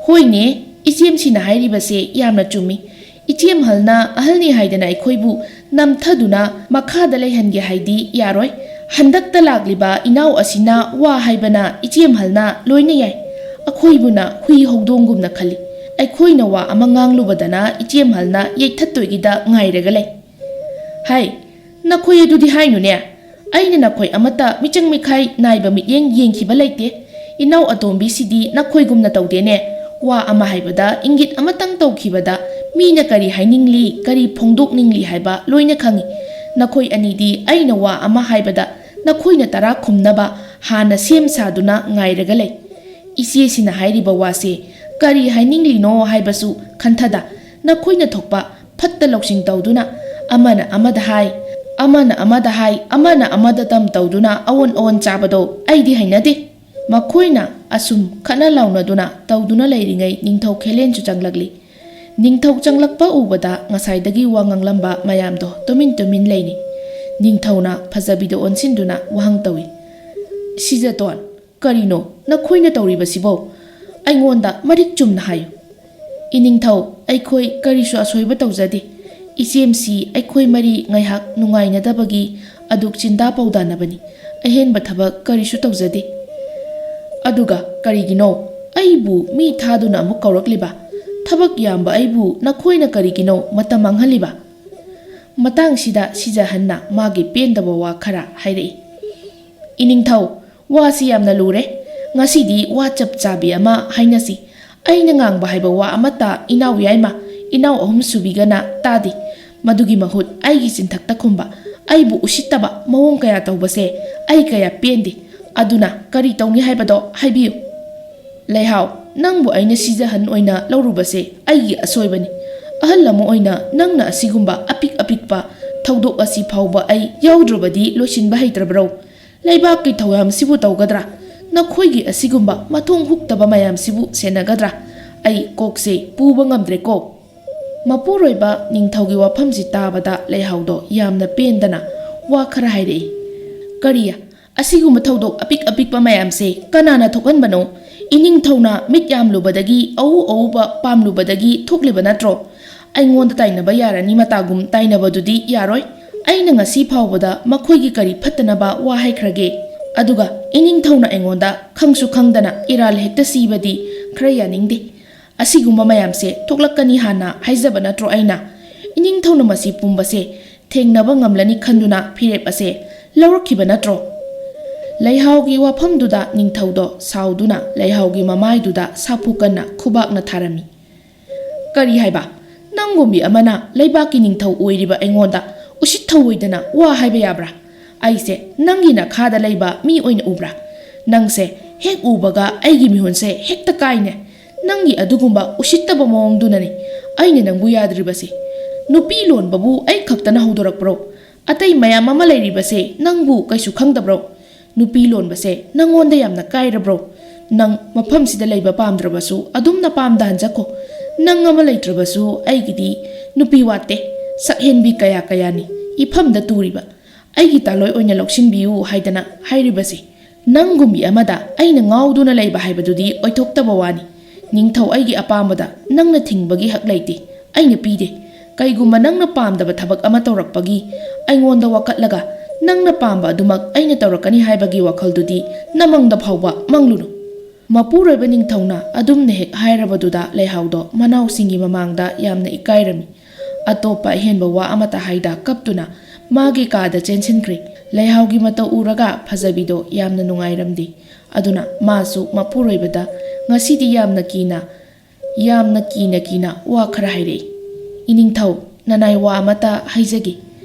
"ꯍꯣꯏꯅꯦ, ꯏꯆꯦꯝꯁꯤꯅ ꯍꯥꯏꯔꯤꯕꯁꯦ ꯌꯥꯝꯅ ꯆꯨꯝꯃꯤ꯫ ꯏꯆꯦꯝꯍꯜꯅ ꯑꯍꯜꯅꯤ ꯍꯥꯏꯗꯅ ꯑꯩꯈꯣꯏꯕꯨ ꯅꯝꯊꯗꯨꯅ ꯃꯈꯥꯗ ꯂꯩꯍꯟꯒꯦ ꯍꯥꯏꯗꯤ ꯌꯥꯔꯣꯏ꯫ ꯍꯟꯗꯛꯇ ꯂꯥꯛꯂꯤꯕ ꯏꯅꯥꯎ ꯑꯁꯤꯅ ꯋꯥ ꯍꯥꯏꯕꯅ ꯏꯆꯦꯝꯍꯜꯅ ꯂꯣꯏꯅ ꯌꯥꯏ꯫ ꯑꯩꯈꯣꯏꯕꯨꯅ ꯍꯨꯏ ꯍꯧꯗꯣꯡꯒꯨꯝꯅ ꯈꯜꯂꯤ꯫ ꯑꯩꯈꯣꯏꯅ ꯋꯥ ꯑꯃ ꯉꯥꯡꯂꯨꯕꯗꯅ ꯏꯆꯦꯝꯍꯜꯅ ꯌꯩꯊꯠꯇꯣꯏꯒꯤꯗ ꯉꯥꯏꯔꯒ ꯂꯩ꯫" "ꯍꯥꯏ, ꯅꯈꯣꯏ ꯑꯗꯨꯗꯤ ꯍꯥꯏꯅꯨꯅꯦ꯫ ꯑꯩꯅ ꯅꯈꯣꯏ ꯑꯃꯠꯇ ꯃꯤꯆꯪ ꯃꯤꯈꯥꯏ ꯅꯥꯏꯕ ꯃꯤꯠꯌꯦꯡ ꯌꯦꯡꯈꯤꯕ ꯂꯩꯇꯦ꯫ ꯏꯅꯥꯎ ꯑꯇꯣꯝꯕꯤꯁꯤꯗꯤ ꯅꯈꯣꯏꯒꯨꯝꯅ ꯇꯧꯗꯦꯅꯦ꯫ ꯋꯥ ꯑꯃ ꯍꯥꯏꯕꯗ ꯏꯪꯒꯤꯠ ꯑꯃꯇꯪ ꯇꯧꯈꯤꯕꯗ ꯃꯤꯅ ꯀꯔꯤ ꯍꯥꯏꯅꯤꯡꯂꯤ, ꯀꯔꯤ ꯐꯣꯡꯗꯣꯛꯅꯤꯡꯂꯤ ꯍꯥꯏꯕ ꯂꯣꯏꯅ ꯈꯪꯏ꯫ ꯅꯈꯣꯏ ꯑꯅꯤꯗꯤ ꯑꯩꯅ ꯋꯥ ꯑꯃ ꯍꯥꯏꯕꯗ ꯅꯈꯣꯏꯅ ꯇꯔꯥ ꯈꯨꯝꯅꯕ ꯍꯥꯟꯅ ꯁꯦꯝ ꯁꯥꯗꯨꯅ ꯉꯥꯏꯔꯒ ꯂꯩ꯫ ꯏꯆꯦꯁꯤꯅ ꯍꯥꯏꯔꯤꯕ ꯋꯥꯁꯦ ꯀꯔꯤ ꯍꯥꯏꯅꯤꯡꯂꯤꯅꯣ ꯍꯥꯏꯕꯁꯨ ꯈꯟꯊꯗ, ꯅꯈꯣꯏꯅ ꯊꯣꯛꯄ ꯐꯠꯇ ꯂꯧꯁꯤꯡ ꯇꯧꯗꯨꯅ ꯑꯃꯅ ꯑꯃꯗ ꯍꯥꯏ, ꯑꯃꯅ ꯑꯃꯗ ꯍꯥꯏ, ꯑꯃꯅ ꯑꯃꯗ ꯇꯝ ꯇꯧꯗꯨꯅ ꯑꯑꯣꯟ ꯑꯑꯣꯟ ꯆꯥꯕꯗꯣ ꯑꯩꯗꯤ ꯍꯩꯅꯗꯦ꯫" ꯃꯈꯣꯏꯅ ꯑꯁꯨꯝ ꯈꯠꯅ ꯂꯥꯎꯅꯗꯨꯅ ꯇꯧꯗꯨꯅ ꯂꯩꯔꯤꯉꯩ ꯅꯤꯡꯊꯧ ꯈꯦꯂꯦꯟꯁꯨ ꯆꯪꯂꯛꯂꯤ꯫ ꯅꯤꯡꯊꯧ ꯆꯪꯂꯛꯄ ꯎꯕꯗ ꯉꯁꯥꯏꯗꯒꯤ ꯋꯥ ꯉꯥꯡꯂꯝꯕ ꯃꯌꯥꯝꯗꯣ ꯇꯨꯃꯤꯟ ꯇꯨꯃꯤꯟ ꯂꯩꯅꯤ꯫ ꯅꯤꯡꯊꯧꯅ ꯐꯖꯕꯤꯗ ꯑꯣꯟꯁꯤꯟꯗꯨꯅ ꯋꯥꯍꯪ ꯇꯧꯏ, "ꯁꯤꯖꯇꯣꯟ, ꯀꯔꯤꯅꯣ ꯅꯈꯣꯏꯅ ꯇꯧꯔꯤꯕꯁꯤꯕꯣ? ꯑꯩꯉꯣꯟꯗ ꯃꯔꯤꯛ ꯆꯨꯝꯅ ꯍꯥꯏꯌꯨ꯫" "ꯏꯅꯤꯡꯊꯧ, ꯑꯩꯈꯣꯏ ꯀꯔꯤꯁꯨ ꯑꯁꯣꯏꯕ ꯇꯧꯖꯗꯦ꯫ ꯏꯆꯦꯝꯁꯤ ꯑꯩꯈꯣꯏ ꯃꯔꯤ ꯉꯥꯏꯍꯥꯛ ꯅꯨꯡꯉꯥꯏꯅꯗꯕꯒꯤ ꯑꯗꯨꯛ ꯆꯤꯟꯗꯥ ꯄꯥꯎꯗꯥꯅꯕꯅꯤ꯫ ꯑꯍꯦꯟꯕ ꯊꯕꯛ ꯀꯔꯤꯁꯨ ꯇꯧꯖꯗꯦ꯫" "ꯑꯗꯨꯒ ꯀꯔꯤꯒꯤꯅꯣ ꯑꯩꯕꯨ ꯃꯤ ꯊꯥꯗꯨꯅ ꯑꯃꯨꯛ ꯀꯧꯔꯛꯂꯤꯕ? ꯊꯕꯛ ꯌꯥꯝꯕ ꯑꯩꯕꯨ ꯅꯈꯣꯏꯅ ꯀꯔꯤꯒꯤꯅꯣ ꯃꯇꯝ ꯃꯥꯡꯍꯜꯂꯤꯕ?" ꯃꯇꯥꯡꯁꯤꯗ ꯁꯤꯖꯍꯟꯅ ꯃꯥꯒꯤ ꯄꯦꯟꯗꯕ ꯋꯥ ꯈꯔ ꯍꯥꯏꯔꯛꯏ꯫ "ꯏꯅꯤꯡꯊꯧ, ꯋꯥꯁꯤ ꯌꯥꯝꯅ ꯂꯨꯔꯦ꯫ ꯉꯁꯤꯗꯤ ꯋꯥ ꯆꯞ ꯆꯥꯕꯤ ꯑꯃ ꯍꯥꯏꯅꯁꯤ꯫ ꯑꯩꯅ ꯉꯥꯡꯕ ꯍꯥꯏꯕ ꯋꯥ ꯑꯃꯠꯇ ꯏꯅꯥꯎ ꯌꯥꯏꯃ, ꯏꯅꯥꯎ ꯑꯍꯨꯝ ꯁꯨꯕꯤꯒꯅ ꯇꯥꯗꯦ꯫ ꯃꯗꯨꯒꯤ ꯃꯍꯨꯠ ꯑꯩꯒꯤ ꯆꯤꯟꯊꯛꯇ ꯈꯨꯝꯕ, ꯑꯩꯕꯨ ꯎꯁꯤꯠꯇꯕ ꯃꯑꯣꯡ ꯀꯌꯥ ꯇꯧꯕꯁꯦ ꯑꯩ ꯀꯌꯥ ꯄꯦꯟꯗꯦ꯫ ꯑꯗꯨꯅ ꯀꯔꯤ ꯇꯧꯅꯤ ꯍꯥꯏꯕꯗꯣ ꯍꯥꯏꯕꯤꯌꯨ꯫" "ꯂꯩꯍꯥꯎ, ꯅꯪꯕꯨ ꯑꯩꯅ ꯁꯤꯖꯍꯟ ꯑꯣꯏꯅ ꯂꯧꯔꯨꯕꯁꯦ ꯑꯩꯒꯤ ꯑꯁꯣꯏꯕꯅꯤ꯫ ꯑꯍꯜ ꯑꯃ ꯑꯣꯏꯅ ꯅꯪꯅ ꯑꯁꯤꯒꯨꯝꯕ ꯑꯄꯤꯛ ꯑꯄꯤꯛꯄ ꯊꯧꯗꯣꯛ ꯑꯁꯤ ꯐꯥꯎꯕ ꯑꯩ ꯌꯥꯎꯗ꯭ꯔꯕꯗꯤ ꯂꯣꯏꯁꯤꯟꯕ ꯍꯩꯇ꯭ꯔꯕ꯭ꯔꯣ? ꯂꯩꯕꯥꯛꯀꯤ ꯊꯧꯌꯥꯝꯁꯤꯕꯨ ꯇꯧꯒꯗ꯭ꯔꯥ? ꯅꯈꯣꯏꯒꯤ ꯑꯁꯤꯒꯨꯝꯕ ꯃꯊꯣꯡ ꯍꯨꯛꯇꯕ ꯃꯌꯥꯝꯁꯤꯕꯨ ꯁꯦꯟꯅꯒꯗ꯭ꯔꯥ? ꯑꯩ ꯀꯣꯛꯁꯦ ꯄꯨꯕ ꯉꯝꯗ꯭ꯔꯦꯀꯣ꯫ ꯃꯄꯨꯔꯣꯏꯕ ꯅꯤꯡꯊꯧꯒꯤ ꯋꯥꯐꯝꯁꯤ ꯇꯥꯕꯗ ꯂꯩꯍꯥꯎꯗꯣ ꯌꯥꯝꯅ ꯄꯦꯟꯗꯅ ꯋꯥ ꯈꯔ ꯍꯥꯏꯔꯛꯏ꯫ "ꯀꯔꯤ? ꯑꯁꯤꯒꯨꯝꯕ ꯊꯧꯗꯣꯛ ꯑꯄꯤꯛ ꯑꯄꯤꯛꯄ ꯃꯌꯥꯝꯁꯦ ꯀꯅꯥꯅ ꯊꯣꯛꯍꯟꯕꯅꯣ? ꯏꯅꯤꯡꯊꯧꯅ ꯃꯤꯠ ꯌꯥꯝꯂꯨꯕꯗꯒꯤ, ꯑꯎ ꯑꯎꯕ ꯄꯥꯝꯂꯨꯕꯗꯒꯤ ꯊꯣꯛꯂꯤꯕ ꯅꯠꯇ꯭ꯔꯣ? ꯑꯩꯉꯣꯟꯗ ꯇꯥꯏꯅꯕ ꯌꯥꯔꯅꯤ ꯃꯇꯥꯒꯨꯝ ꯇꯥꯏꯅꯕꯗꯨꯗꯤ ꯌꯥꯔꯣꯏ꯫ ꯑꯩꯅ ꯉꯁꯤ ꯐꯥꯎꯕꯗ ꯃꯈꯣꯏꯒꯤ ꯀꯔꯤ ꯐꯠꯇꯅꯕ ꯋꯥ ꯍꯥꯏꯈ꯭ꯔꯒꯦ? ꯑꯗꯨꯒ ꯏꯅꯤꯡꯊꯧꯅ ꯑꯩꯉꯣꯟꯗ ꯈꯪꯁꯨ ꯈꯪꯗꯅ ꯏꯔꯥꯜ ꯍꯦꯛꯇ ꯁꯤꯕꯗꯤ ꯈꯔ ꯌꯥꯅꯤꯡꯗꯦ꯫ ꯑꯁꯤꯒꯨꯝꯕ ꯃꯌꯥꯝꯁꯦ ꯊꯣꯛꯂꯛꯀꯅꯤ ꯍꯥꯟꯅ ꯍꯥꯏꯖꯕ ꯅꯠꯇ꯭ꯔꯣ ꯑꯩꯅ? ꯏꯅꯤꯡꯊꯧꯅ ꯃꯁꯤ ꯄꯨꯝꯕꯁꯦ ꯊꯦꯡꯅꯕ ꯉꯝꯂꯅꯤ ꯈꯟꯗꯨꯅ ꯐꯤꯔꯦꯞ ꯑꯁꯦ ꯂꯧꯔꯛꯈꯤꯕ ꯅꯠꯇ꯭ꯔꯣ?" ꯂꯩꯍꯥꯎꯒꯤ ꯋꯥꯐꯝꯗꯨꯗ ꯅꯤꯡꯊꯧꯗꯣ ꯁꯥꯎꯗꯨꯅ ꯂꯩꯍꯥꯎꯒꯤ ꯃꯃꯥꯏꯗꯨꯗ ꯁꯥꯐꯨ ꯀꯟꯅ ꯈꯨꯕꯥꯛꯅ ꯊꯥꯔꯝꯃꯤ꯫ "ꯀꯔꯤ ꯍꯥꯏꯕ? ꯅꯪꯒꯨꯝꯕꯤ ꯑꯃꯅ ꯂꯩꯕꯥꯛꯀꯤ ꯅꯤꯡꯊꯧ ꯑꯣꯏꯔꯤꯕ ꯑꯩꯉꯣꯟꯗ ꯎꯁꯤꯠ ꯊꯧꯑꯣꯏꯗꯅ ꯋꯥ ꯍꯥꯏꯕ ꯌꯥꯕ꯭ꯔꯥ? ꯑꯩꯁꯦ ꯅꯪꯒꯤ ꯅꯈꯥꯗ ꯂꯩꯕ ꯃꯤ ꯑꯣꯏꯅ ꯎꯕ꯭ꯔꯥ? ꯅꯪꯁꯦ ꯍꯦꯛ ꯎꯕꯒ ꯑꯩꯒꯤ ꯃꯤꯍꯨꯟꯁꯦ ꯍꯦꯛꯇ ꯀꯥꯏꯅꯦ꯫ ꯅꯪꯒꯤ ꯑꯗꯨꯒꯨꯝꯕ ꯎꯁꯤꯠꯇꯕ ꯃꯑꯣꯡꯗꯨꯅꯅꯤ ꯑꯩꯅ ꯅꯪꯕꯨ ꯌꯥꯗ꯭ꯔꯤꯕꯁꯦ꯫ ꯅꯨꯄꯤ ꯂꯣꯟꯕꯕꯨ ꯑꯩ ꯈꯛꯇꯅ ꯍꯧꯗꯣꯔꯛꯄ꯭ꯔꯣ? ꯑꯇꯩ ꯃꯌꯥꯝ ꯑꯃ ꯂꯩꯔꯤꯕꯁꯦ ꯅꯪꯕꯨ ꯀꯩꯁꯨ ꯈꯪꯗꯕ꯭ꯔꯣ? ꯅꯨꯄꯤ ꯂꯣꯟꯕꯁꯦ ꯅꯪꯉꯣꯟꯗ ꯌꯥꯝꯅ ꯀꯥꯏꯔꯕ꯭ꯔꯣ? ꯅꯪ ꯃꯐꯝꯁꯤꯗ ꯂꯩꯕ ꯄꯥꯝꯗ꯭ꯔꯕꯁꯨ ꯑꯗꯨꯝ ꯅꯄꯥꯝꯗ ꯍꯟꯖꯈꯣ꯫ ꯅꯪ ꯑꯃ ꯂꯩꯇ꯭ꯔꯕꯁꯨ ꯑꯩꯒꯤꯗꯤ ꯅꯨꯄꯤ ꯋꯥꯠꯇꯦ꯫ ꯁꯛꯍꯦꯟꯕꯤ ꯀꯌꯥ ꯀꯌꯥꯅꯤ ꯏꯐꯝꯗ ꯇꯨꯔꯤꯕ꯫ ꯑꯩꯒꯤ ꯇꯥꯂꯣꯏ ꯑꯣꯏꯅ ꯂꯧꯁꯤꯟꯕꯤꯌꯨ ꯍꯥꯏꯗꯅ ꯍꯥꯏꯔꯤꯕꯁꯦ꯫ ꯅꯪꯒꯨꯝꯕꯤ ꯑꯃꯗ ꯑꯩꯅ ꯉꯥꯎꯗꯨꯅ ꯂꯩꯕ ꯍꯥꯏꯕꯗꯨꯗꯤ ꯑꯣꯏꯊꯣꯛꯇꯕ ꯋꯥꯅꯤ꯫ ꯅꯤꯡꯊꯧ ꯑꯩꯒꯤ ꯑꯄꯥꯝꯕꯗ ꯅꯪꯅ ꯊꯤꯡꯕꯒꯤ ꯍꯛ ꯂꯩꯇꯦ꯫ ꯑꯩꯅ ꯄꯤꯗꯦ꯫ ꯀꯩꯒꯨꯝꯕ ꯅꯪꯅ ꯄꯥꯝꯗꯕ ꯊꯕꯛ ꯑꯃ ꯇꯧꯔꯛꯄꯒꯤ ꯑꯩꯉꯣꯟꯗ ꯋꯥꯀꯠꯂꯒ ꯅꯪꯅ ꯄꯥꯝꯕ ꯑꯗꯨꯃꯛ ꯑꯩꯅ ꯇꯧꯔꯛꯀꯅꯤ ꯍꯥꯏꯕꯒꯤ ꯋꯥꯈꯜꯗꯨꯗꯤ ꯅꯃꯪꯗ ꯐꯥꯎꯕ ꯃꯪꯂꯨꯅꯨ꯫" ꯃꯄꯨꯔꯣꯏꯕ ꯅꯤꯡꯊꯧꯅ ꯑꯗꯨꯝꯅ ꯍꯦꯛ ꯍꯥꯏꯔꯕꯗꯨꯗ ꯂꯩꯍꯥꯎꯗꯣ ꯃꯅꯥꯎꯁꯤꯡꯒꯤ ꯃꯃꯥꯡꯗ ꯌꯥꯝꯅ ꯏꯀꯥꯏꯔꯝꯃꯤ꯫ ꯑꯇꯣꯞꯄ ꯑꯍꯦꯟꯕ ꯋꯥ ꯑꯃꯠꯇ ꯍꯥꯏꯗ ꯀꯞꯇꯨꯅ ꯃꯥꯒꯤ ꯀꯥꯗ ꯆꯦꯟꯁꯤꯟꯈ꯭ꯔꯦ꯫ ꯂꯩꯍꯥꯎꯒꯤ ꯃꯇꯧ ꯎꯔꯒ ꯐꯖꯕꯤꯗꯣ ꯌꯥꯝꯅ ꯅꯨꯡꯉꯥꯏꯔꯝꯗꯦ꯫ ꯑꯗꯨꯅ ꯃꯥꯁꯨ ꯃꯄꯨꯔꯣꯏꯕꯗ ꯉꯁꯤꯗꯤ ꯌꯥꯝꯅ ꯀꯤꯅ, ꯌꯥꯝꯅ ꯀꯤꯅ ꯀꯤꯅ ꯋꯥ ꯈꯔ ꯍꯥꯏꯔꯛꯏ꯫ "ꯏꯅꯤꯡꯊꯧ, ꯅꯅꯥꯏ ꯋꯥ ꯑꯃꯇ ꯍꯥꯏꯖꯒꯦ꯫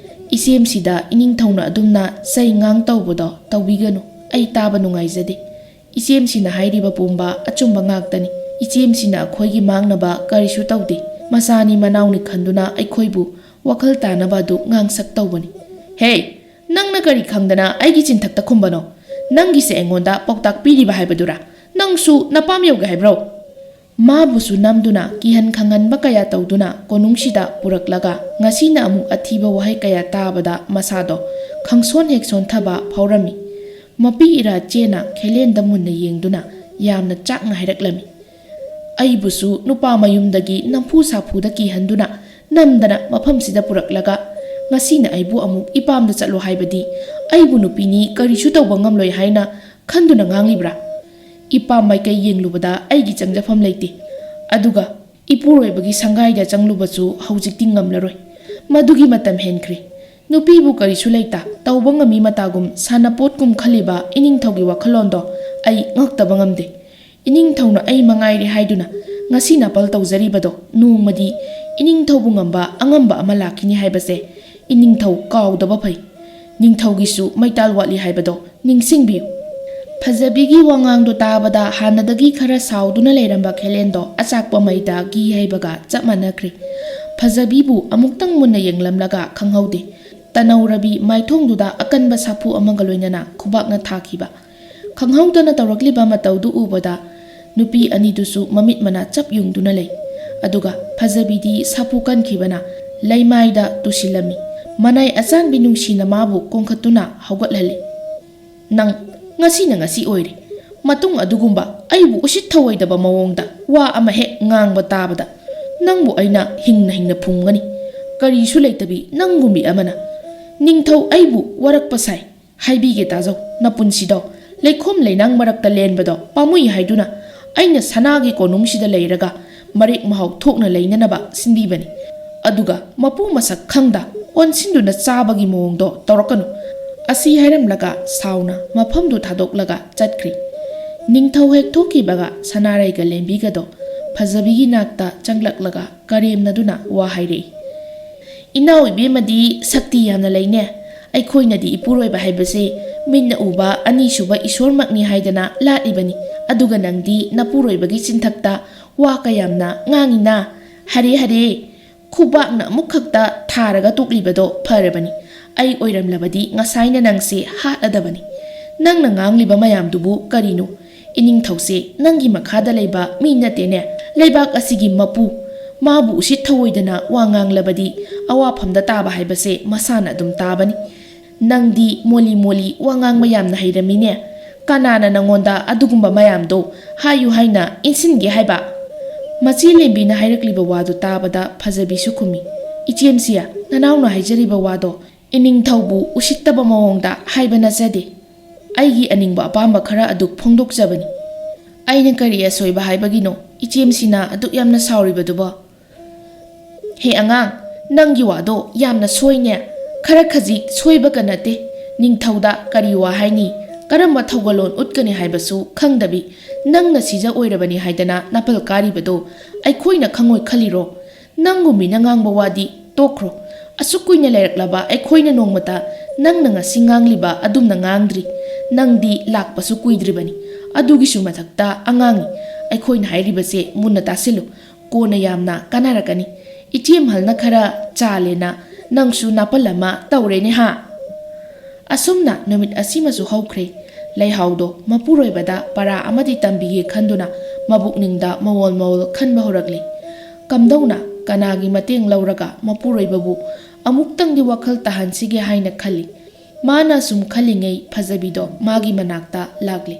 ꯏꯆꯦꯝꯁꯤꯗ ꯏꯅꯤꯡꯊꯧꯅ ꯑꯗꯨꯝꯅ ꯆꯩ ꯉꯥꯡ ꯇꯧꯕꯗꯣ ꯇꯧꯕꯤꯒꯅꯨ꯫ ꯑꯩ ꯇꯥꯕ ꯅꯨꯡꯉꯥꯏꯖꯗꯦ꯫ ꯏꯆꯦꯝꯁꯤꯅ ꯍꯥꯏꯔꯤꯕ ꯄꯨꯝꯕ ꯑꯆꯨꯝꯕ ꯉꯥꯛꯇꯅꯤ꯫ ꯏꯆꯦꯝꯁꯤꯅ ꯑꯩꯈꯣꯏꯒꯤ ꯃꯥꯡꯅꯕ ꯀꯔꯤꯁꯨ ꯇꯧꯗꯦ꯫ ꯃꯆꯥꯅꯤ ꯃꯅꯥꯎꯅꯤ ꯈꯟꯗꯨꯅ ꯑꯩꯈꯣꯏꯕꯨ ꯋꯥꯈꯜ ꯇꯥꯅꯕ ꯑꯗꯨ ꯉꯥꯡꯁꯛ ꯇꯧꯕꯅꯤ꯫ "ꯍꯦ, ꯅꯪꯅ ꯀꯔꯤ ꯈꯪꯗꯅ ꯑꯩꯒꯤ ꯆꯤꯟꯊꯛꯇ ꯈꯨꯝꯕꯅꯣ? ꯅꯪꯒꯤꯁꯦ ꯑꯩꯉꯣꯟꯗ ꯄꯥꯎꯇꯥꯛ ꯄꯤꯔꯤꯕ ꯍꯥꯏꯕꯗꯨꯔꯥ? ꯅꯪꯁꯨ ꯅꯄꯥꯝ ꯌꯧꯒꯦ ꯍꯥꯏꯕ꯭ꯔꯣ?" ꯃꯥꯕꯨꯁꯨ ꯅꯝꯗꯨꯅ ꯀꯤꯍꯟ ꯈꯪꯍꯟꯕ ꯀꯌꯥ ꯇꯧꯗꯨꯅ ꯀꯣꯅꯨꯡꯁꯤꯗ ꯄꯨꯔꯛꯂꯒ ꯉꯁꯤꯅ ꯑꯃꯨꯛ ꯑꯊꯤꯕ ꯋꯥꯍꯩ ꯀꯌꯥ ꯇꯥꯕꯗ ꯃꯁꯥꯗꯣ ꯈꯪꯁꯣꯟ ꯍꯦꯛ ꯁꯣꯟꯊꯕ ꯐꯥꯎꯔꯝꯃꯤ꯫ ꯃꯄꯤ ꯏꯔꯥ ꯆꯦꯅ ꯈꯦꯂꯦꯟꯗ ꯃꯨꯟꯅ ꯌꯦꯡꯗꯨꯅ ꯌꯥꯝꯅ ꯆꯥꯛꯅ ꯍꯥꯏꯔꯛꯂꯝꯃꯤ꯫ "ꯑꯩꯕꯨꯁꯨ ꯅꯨꯄꯥ ꯃꯌꯨꯝꯗꯒꯤ ꯅꯝꯐꯨ ꯁꯥꯐꯨꯗ ꯀꯤꯍꯟꯗꯨꯅ ꯅꯝꯗꯅ ꯃꯐꯝꯁꯤꯗ ꯄꯨꯔꯛꯂꯒ ꯉꯁꯤꯅ ꯑꯩꯕꯨ ꯑꯃꯨꯛ ꯏꯄꯥꯝꯗ ꯆꯠꯂꯣ ꯍꯥꯏꯕꯗꯤ ꯑꯩꯕꯨ ꯅꯨꯄꯤꯅꯤ ꯀꯔꯤꯁꯨ ꯇꯧꯕ ꯉꯝꯂꯣꯏ ꯍꯥꯏꯅ ꯈꯟꯗꯨꯅ ꯉꯥꯡꯂꯤꯕ꯭ꯔꯥ? ꯏꯄꯥꯝ ꯃꯥꯏꯀꯩ ꯌꯦꯡꯂꯨꯕꯗ ꯑꯩꯒꯤ ꯆꯪꯖꯐꯝ ꯂꯩꯇꯦ꯫ ꯑꯗꯨꯒ ꯏꯄꯨꯔꯣꯏꯕꯒꯤ ꯁꯪꯒꯥꯏꯗ ꯆꯪꯂꯨꯕꯁꯨ ꯍꯧꯖꯤꯛꯇꯤ ꯉꯝꯂꯔꯣꯏ꯫ ꯃꯗꯨꯒꯤ ꯃꯇꯝ ꯍꯦꯟꯈ꯭ꯔꯦ꯫ ꯅꯨꯄꯤꯕꯨ ꯀꯔꯤꯁꯨ ꯂꯩꯇ ꯇꯧꯕ ꯉꯝꯃꯤ ꯃꯇꯥꯒꯨꯝ ꯁꯥꯟꯅꯄꯣꯠꯀꯨꯝ ꯈꯜꯂꯤꯕ ꯏꯅꯤꯡꯊꯧꯒꯤ ꯋꯥꯈꯜꯂꯣꯟꯗꯣ ꯑꯩ ꯉꯛꯇꯕ ꯉꯝꯗꯦ꯫ ꯏꯅꯤꯡꯊꯧꯅ ꯑꯩ ꯃꯉꯥꯏꯔꯦ ꯍꯥꯏꯗꯨꯅ ꯉꯁꯤ ꯅꯥꯄꯜ ꯇꯧꯖꯔꯤꯕꯗꯣ ꯅꯣꯡꯃꯗꯤ ꯏꯅꯤꯡꯊꯧꯕꯨ ꯉꯝꯕ ꯑꯉꯝꯕ ꯑꯃ ꯂꯥꯛꯈꯤꯅꯤ ꯍꯥꯏꯕꯁꯦ ꯏꯅꯤꯡꯊꯧ ꯀꯥꯎꯗꯕ ꯐꯩ꯫ ꯅꯤꯡꯊꯧꯒꯤꯁꯨ ꯃꯩꯇꯥꯜ ꯋꯥꯠꯂꯤ ꯍꯥꯏꯕꯗꯣ ꯅꯤꯡꯁꯤꯡꯕꯤꯌꯨ꯫" ꯐꯖꯕꯤꯒꯤ ꯋꯥꯉꯥꯡꯗꯣ ꯇꯥꯕꯗ ꯍꯥꯟꯅꯗꯒꯤ ꯈꯔ ꯁꯥꯎꯗꯨꯅ ꯂꯩꯔꯝꯕ ꯈꯦꯂꯦꯟꯗꯣ ꯑꯆꯥꯛꯄ ꯃꯩꯗ ꯘꯤ ꯍꯩꯕꯒ ꯆꯞ ꯃꯥꯟꯅꯈ꯭ꯔꯦ꯫ ꯐꯖꯕꯤꯕꯨ ꯑꯃꯨꯛꯇꯪ ꯃꯨꯟꯅ ꯌꯦꯡꯂꯝꯂꯒ ꯈꯪꯍꯧꯗꯦ꯫ ꯇꯅꯧ ꯔꯕꯤ ꯃꯥꯏꯊꯣꯡꯗꯨꯗ ꯑꯀꯟꯕ ꯁꯥꯐꯨ ꯑꯃꯒ ꯂꯣꯏꯅꯅ ꯈꯨꯕꯥꯛꯅ ꯊꯥꯈꯤꯕ꯫ ꯈꯪꯍꯧꯗꯅ ꯇꯧꯔꯛꯂꯤꯕ ꯃꯇꯧꯗꯨ ꯎꯕꯗ ꯅꯨꯄꯤ ꯑꯅꯤꯗꯨꯁꯨ ꯃꯃꯤꯠ ꯃꯅꯥ ꯆꯞ ꯌꯨꯡꯗꯨꯅ ꯂꯩ꯫ ꯑꯗꯨꯒ ꯐꯖꯕꯤꯗꯤ ꯁꯥꯐꯨ ꯀꯟꯈꯤꯕꯅ ꯂꯩꯃꯥꯏꯗ ꯇꯨꯁꯤꯜꯂꯝꯃꯤ꯫ ꯃꯅꯥꯏ ꯑꯆꯥꯟꯕꯤ ꯅꯨꯡꯁꯤꯅ ꯃꯥꯕꯨ ꯀꯣꯡꯈꯠꯇꯨꯅ ꯍꯧꯒꯠꯍꯜꯂꯤ꯫ "ꯅꯪ ꯉꯁꯤꯅ ꯉꯁꯤ ꯑꯣꯏꯔꯦ꯫ ꯃꯇꯨꯡ ꯑꯗꯨꯒꯨꯝꯕ ꯑꯩꯕꯨ ꯎꯁꯤꯠ ꯊꯑꯣꯏꯗꯕ ꯃꯑꯣꯡꯗ ꯋꯥ ꯑꯃ ꯍꯦꯛ ꯉꯥꯡꯕ ꯇꯥꯕꯗ ꯅꯪꯕꯨ ꯑꯩꯅ ꯍꯤꯡꯅ ꯍꯤꯡꯅ ꯐꯨꯝꯒꯅꯤ꯫ ꯀꯔꯤꯁꯨ ꯂꯩꯇꯕꯤ ꯅꯪꯒꯨꯝꯕꯤ ꯑꯃꯅ ꯅꯤꯡꯊꯧ ꯑꯩꯕꯨ ꯋꯥꯔꯛꯄ ꯁꯥꯏ꯫ ꯍꯥꯏꯕꯤꯒꯦ ꯇꯥꯖꯧ, ꯅꯄꯨꯟꯁꯤꯗꯣ ꯂꯩꯈꯣꯝ ꯂꯩꯅꯥꯡ ꯃꯔꯛꯇ ꯂꯦꯟꯕꯗꯣ ꯄꯥꯝꯃꯨꯏ ꯍꯥꯏꯗꯨꯅ ꯑꯩꯅ ꯁꯅꯥꯒꯤ ꯀꯣꯅꯨꯡꯁꯤꯗ ꯂꯩꯔꯒ ꯃꯔꯦꯛ ꯃꯍꯥꯎ ꯊꯣꯛꯅ ꯂꯩꯅꯅꯕ ꯁꯤꯟꯕꯤꯕꯅꯤ꯫ ꯑꯗꯨꯒ ꯃꯄꯨ ꯃꯁꯛ ꯈꯪꯗ ꯑꯣꯟꯁꯤꯟꯗꯨꯅ ꯆꯥꯕꯒꯤ ꯃꯑꯣꯡꯗꯣ ꯇꯧꯔꯛꯀꯅꯨ꯫" ꯑꯁꯤ ꯍꯥꯏꯔꯝꯂꯒ ꯁꯥꯎꯅ ꯃꯐꯝꯗꯨ ꯊꯥꯗꯣꯛꯂꯒ ꯆꯠꯈ꯭ꯔꯤ꯫ ꯅꯤꯡꯊꯧ ꯍꯦꯛ ꯊꯣꯛꯈꯤꯕꯒ ꯁꯅꯥꯔꯩꯒ ꯂꯦꯝꯕꯤꯒꯗꯣ ꯐꯖꯕꯤꯒꯤ ꯅꯥꯛꯇ ꯆꯪꯂꯛꯂꯒ ꯀꯔꯦꯝꯅꯗꯨꯅ ꯋꯥ ꯍꯥꯏꯔꯛꯏ꯫ "ꯏꯅꯥꯎ ꯏꯕꯦꯝꯃꯗꯤ ꯁꯛꯇꯤ ꯌꯥꯝꯅ ꯂꯩꯅꯦ꯫ ꯑꯩꯈꯣꯏꯅꯗꯤ ꯏꯄꯨꯔꯣꯏꯕ ꯍꯥꯏꯕꯁꯦ ꯃꯤꯠꯅ ꯎꯕ ꯑꯅꯤꯁꯨꯕ ꯏꯁꯣꯔꯃꯛꯅꯤ ꯍꯥꯏꯗꯅ ꯂꯥꯠꯂꯤꯕꯅꯤ꯫ ꯑꯗꯨꯒ ꯅꯪꯗꯤ ꯅꯄꯨꯔꯣꯏꯕꯒꯤ ꯆꯤꯟꯊꯛꯇ ꯋꯥ ꯀꯌꯥꯝꯅ ꯉꯥꯡꯉꯤꯅ?" "ꯍꯔꯦ, ꯍꯔꯦ, ꯈꯨꯕꯥꯛꯅ ꯑꯃꯨꯛ ꯈꯛꯇ ꯊꯥꯔꯒ ꯇꯣꯛꯂꯤꯕꯗꯣ ꯐꯔꯕꯅꯤ꯫ ꯑꯩ ꯑꯣꯏꯔꯝꯂꯕꯗꯤ ꯉꯁꯥꯏꯅ ꯅꯪꯁꯦ ꯍꯥꯠꯂꯗꯕꯅꯤ꯫ ꯅꯪꯅ ꯉꯥꯡꯂꯤꯕ ꯃꯌꯥꯝꯗꯨꯕꯨ ꯀꯔꯤꯅꯣ? ꯏꯅꯤꯡꯊꯧꯁꯦ ꯅꯪꯒꯤ ꯃꯈꯥꯗ ꯂꯩꯕ ꯃꯤ ꯅꯠꯇꯦꯅꯦ꯫ ꯂꯩꯕꯥꯛ ꯑꯁꯤꯒꯤ ꯃꯄꯨ꯫ ꯃꯥꯕꯨ ꯎꯁꯤꯠ ꯊꯑꯣꯏꯗꯅ ꯋꯥ ꯉꯥꯡꯂꯕꯗꯤ ꯑꯋꯥꯐꯝꯗ ꯇꯥꯕ ꯍꯥꯏꯕꯁꯦ ꯃꯁꯥꯅ ꯑꯗꯨꯝ ꯇꯥꯕꯅꯤ꯫ ꯅꯪꯗꯤ ꯃꯣꯂꯤ ꯃꯣꯂꯤ ꯋꯥ ꯉꯥꯡꯕ ꯌꯥꯝꯅ ꯍꯩꯔꯝꯃꯤꯅꯦ꯫ ꯀꯅꯥꯅ ꯅꯪꯉꯣꯟꯗ ꯑꯗꯨꯒꯨꯝꯕ ꯃꯌꯥꯝꯗꯣ ꯍꯥꯏꯌꯨ ꯍꯥꯏꯅ ꯏꯟꯁꯤꯟꯒꯦ ꯍꯥꯏꯕ?" ꯃꯆꯦ ꯂꯦꯝꯕꯤꯅ ꯍꯥꯏꯔꯛꯂꯤꯕ ꯋꯥꯗꯨ ꯇꯥꯕꯗ ꯐꯖꯕꯤꯁꯨ ꯈꯨꯝꯃꯤ, "ꯏꯆꯦꯝꯁꯤ, ꯅꯅꯥꯎꯅ ꯍꯥꯏꯖꯔꯤꯕ ꯋꯥꯗꯣ ꯏꯅꯤꯡꯊꯧꯕꯨ ꯎꯁꯤꯠꯇꯕ ꯃꯑꯣꯡꯗ ꯍꯥꯏꯕ ꯅꯠꯆꯗꯦ꯫ ꯑꯩꯒꯤ ꯑꯅꯤꯡꯕ ꯑꯄꯥꯝꯕ ꯈꯔ ꯑꯗꯨ ꯐꯣꯡꯗꯣꯛꯆꯕꯅꯤ꯫ ꯑꯩꯅ ꯀꯔꯤ ꯑꯁꯣꯏꯕ ꯍꯥꯏꯕꯒꯤꯅꯣ ꯏꯆꯦꯝꯁꯤꯅ ꯑꯗꯨꯛ ꯌꯥꯝꯅ ꯁꯥꯎꯔꯤꯕꯗꯨꯕꯣ?" "ꯍꯦ ꯑꯉꯥꯡ, ꯅꯪꯒꯤ ꯋꯥꯗꯣ ꯌꯥꯝꯅ ꯁꯣꯏꯅꯦ꯫ ꯈꯔ ꯈꯖꯤꯛ ꯁꯣꯏꯕꯒ ꯅꯠꯇꯦ꯫ ꯅꯤꯡꯊꯧꯗ ꯀꯔꯤ ꯋꯥ ꯍꯥꯏꯅꯤ, ꯀꯔꯝꯕ ꯊꯧꯒꯜꯂꯣꯟ ꯎꯠꯀꯅꯤ ꯍꯥꯏꯕꯁꯨ ꯈꯪꯗꯕꯤ, ꯅꯪꯅ ꯁꯤꯖ ꯑꯣꯏꯔꯕꯅꯤ ꯍꯥꯏꯗꯅ ꯅꯥꯄꯜ ꯀꯥꯔꯤꯕꯗꯣ ꯑꯩꯈꯣꯏꯅ ꯈꯪꯉꯣꯏ ꯈꯜꯂꯤꯔꯣ? ꯅꯪꯒꯨꯝ ꯃꯤꯅ ꯉꯥꯡꯕ ꯋꯥꯗꯤ ꯇꯣꯛꯈ꯭ꯔꯣ꯫ ꯑꯁꯨꯛ ꯀꯨꯏꯅ ꯂꯩꯔꯛꯂꯕ ꯑꯩꯈꯣꯏꯅ ꯅꯣꯡꯃꯇ ꯅꯪꯅ ꯉꯁꯤ ꯉꯥꯡꯂꯤꯕ ꯑꯗꯨꯝꯅ ꯉꯥꯡꯗ꯭ꯔꯤ꯫ ꯅꯪꯗꯤ ꯂꯥꯛꯄꯁꯨ ꯀꯨꯏꯗ꯭ꯔꯤꯕꯅꯤ꯫ ꯑꯗꯨꯒꯤꯁꯨ ꯃꯊꯛꯇ ꯑꯉꯥꯡꯅꯤ꯫ ꯑꯩꯈꯣꯏꯅ ꯍꯥꯏꯔꯤꯕꯁꯦ ꯃꯨꯟꯅ ꯇꯥꯁꯤꯜꯂꯨ꯫ ꯀꯣꯟꯅ ꯌꯥꯝꯅ ꯀꯥꯟꯅꯔꯛꯀꯅꯤ꯫ ꯏꯆꯦꯝꯍꯜꯅ ꯈꯔ ꯆꯥꯂꯦꯅ ꯅꯪꯁꯨ ꯅꯥꯄꯜ ꯑꯃ ꯇꯧꯔꯦꯅꯦ ꯍꯥ?" ꯑꯁꯨꯝꯅ ꯅꯨꯃꯤꯠ ꯑꯁꯤꯃꯁꯨ ꯍꯧꯈ꯭ꯔꯦ꯫ ꯂꯩꯍꯥꯎꯗꯣ ꯃꯄꯨꯔꯣꯏꯕꯗ ꯄꯔꯥ ꯑꯃꯗꯤ ꯇꯝꯕꯤꯒꯦ ꯈꯟꯗꯨꯅ ꯃꯕꯨꯛꯅꯤꯡꯗ ꯃꯑꯣꯜ ꯃꯑꯣꯜ ꯈꯟꯕ ꯍꯧꯔꯛꯂꯦ꯫ ꯀꯝꯗꯧꯅ ꯀꯅꯥꯒꯤ ꯃꯇꯦꯡ ꯂꯧꯔꯒ ꯃꯄꯨꯔꯣꯏꯕꯕꯨ ꯑꯃꯨꯛꯇꯪꯗꯤ ꯋꯥꯈꯜ ꯇꯥꯍꯟꯁꯤꯒꯦ ꯍꯥꯏꯅ ꯈꯜꯂꯤ꯫ ꯃꯥꯅ ꯑꯁꯨꯝ ꯈꯜꯂꯤꯉꯩ ꯐꯖꯕꯤꯗꯣ ꯃꯥꯒꯤ ꯃꯅꯥꯛꯇ ꯂꯥꯛꯂꯦ꯫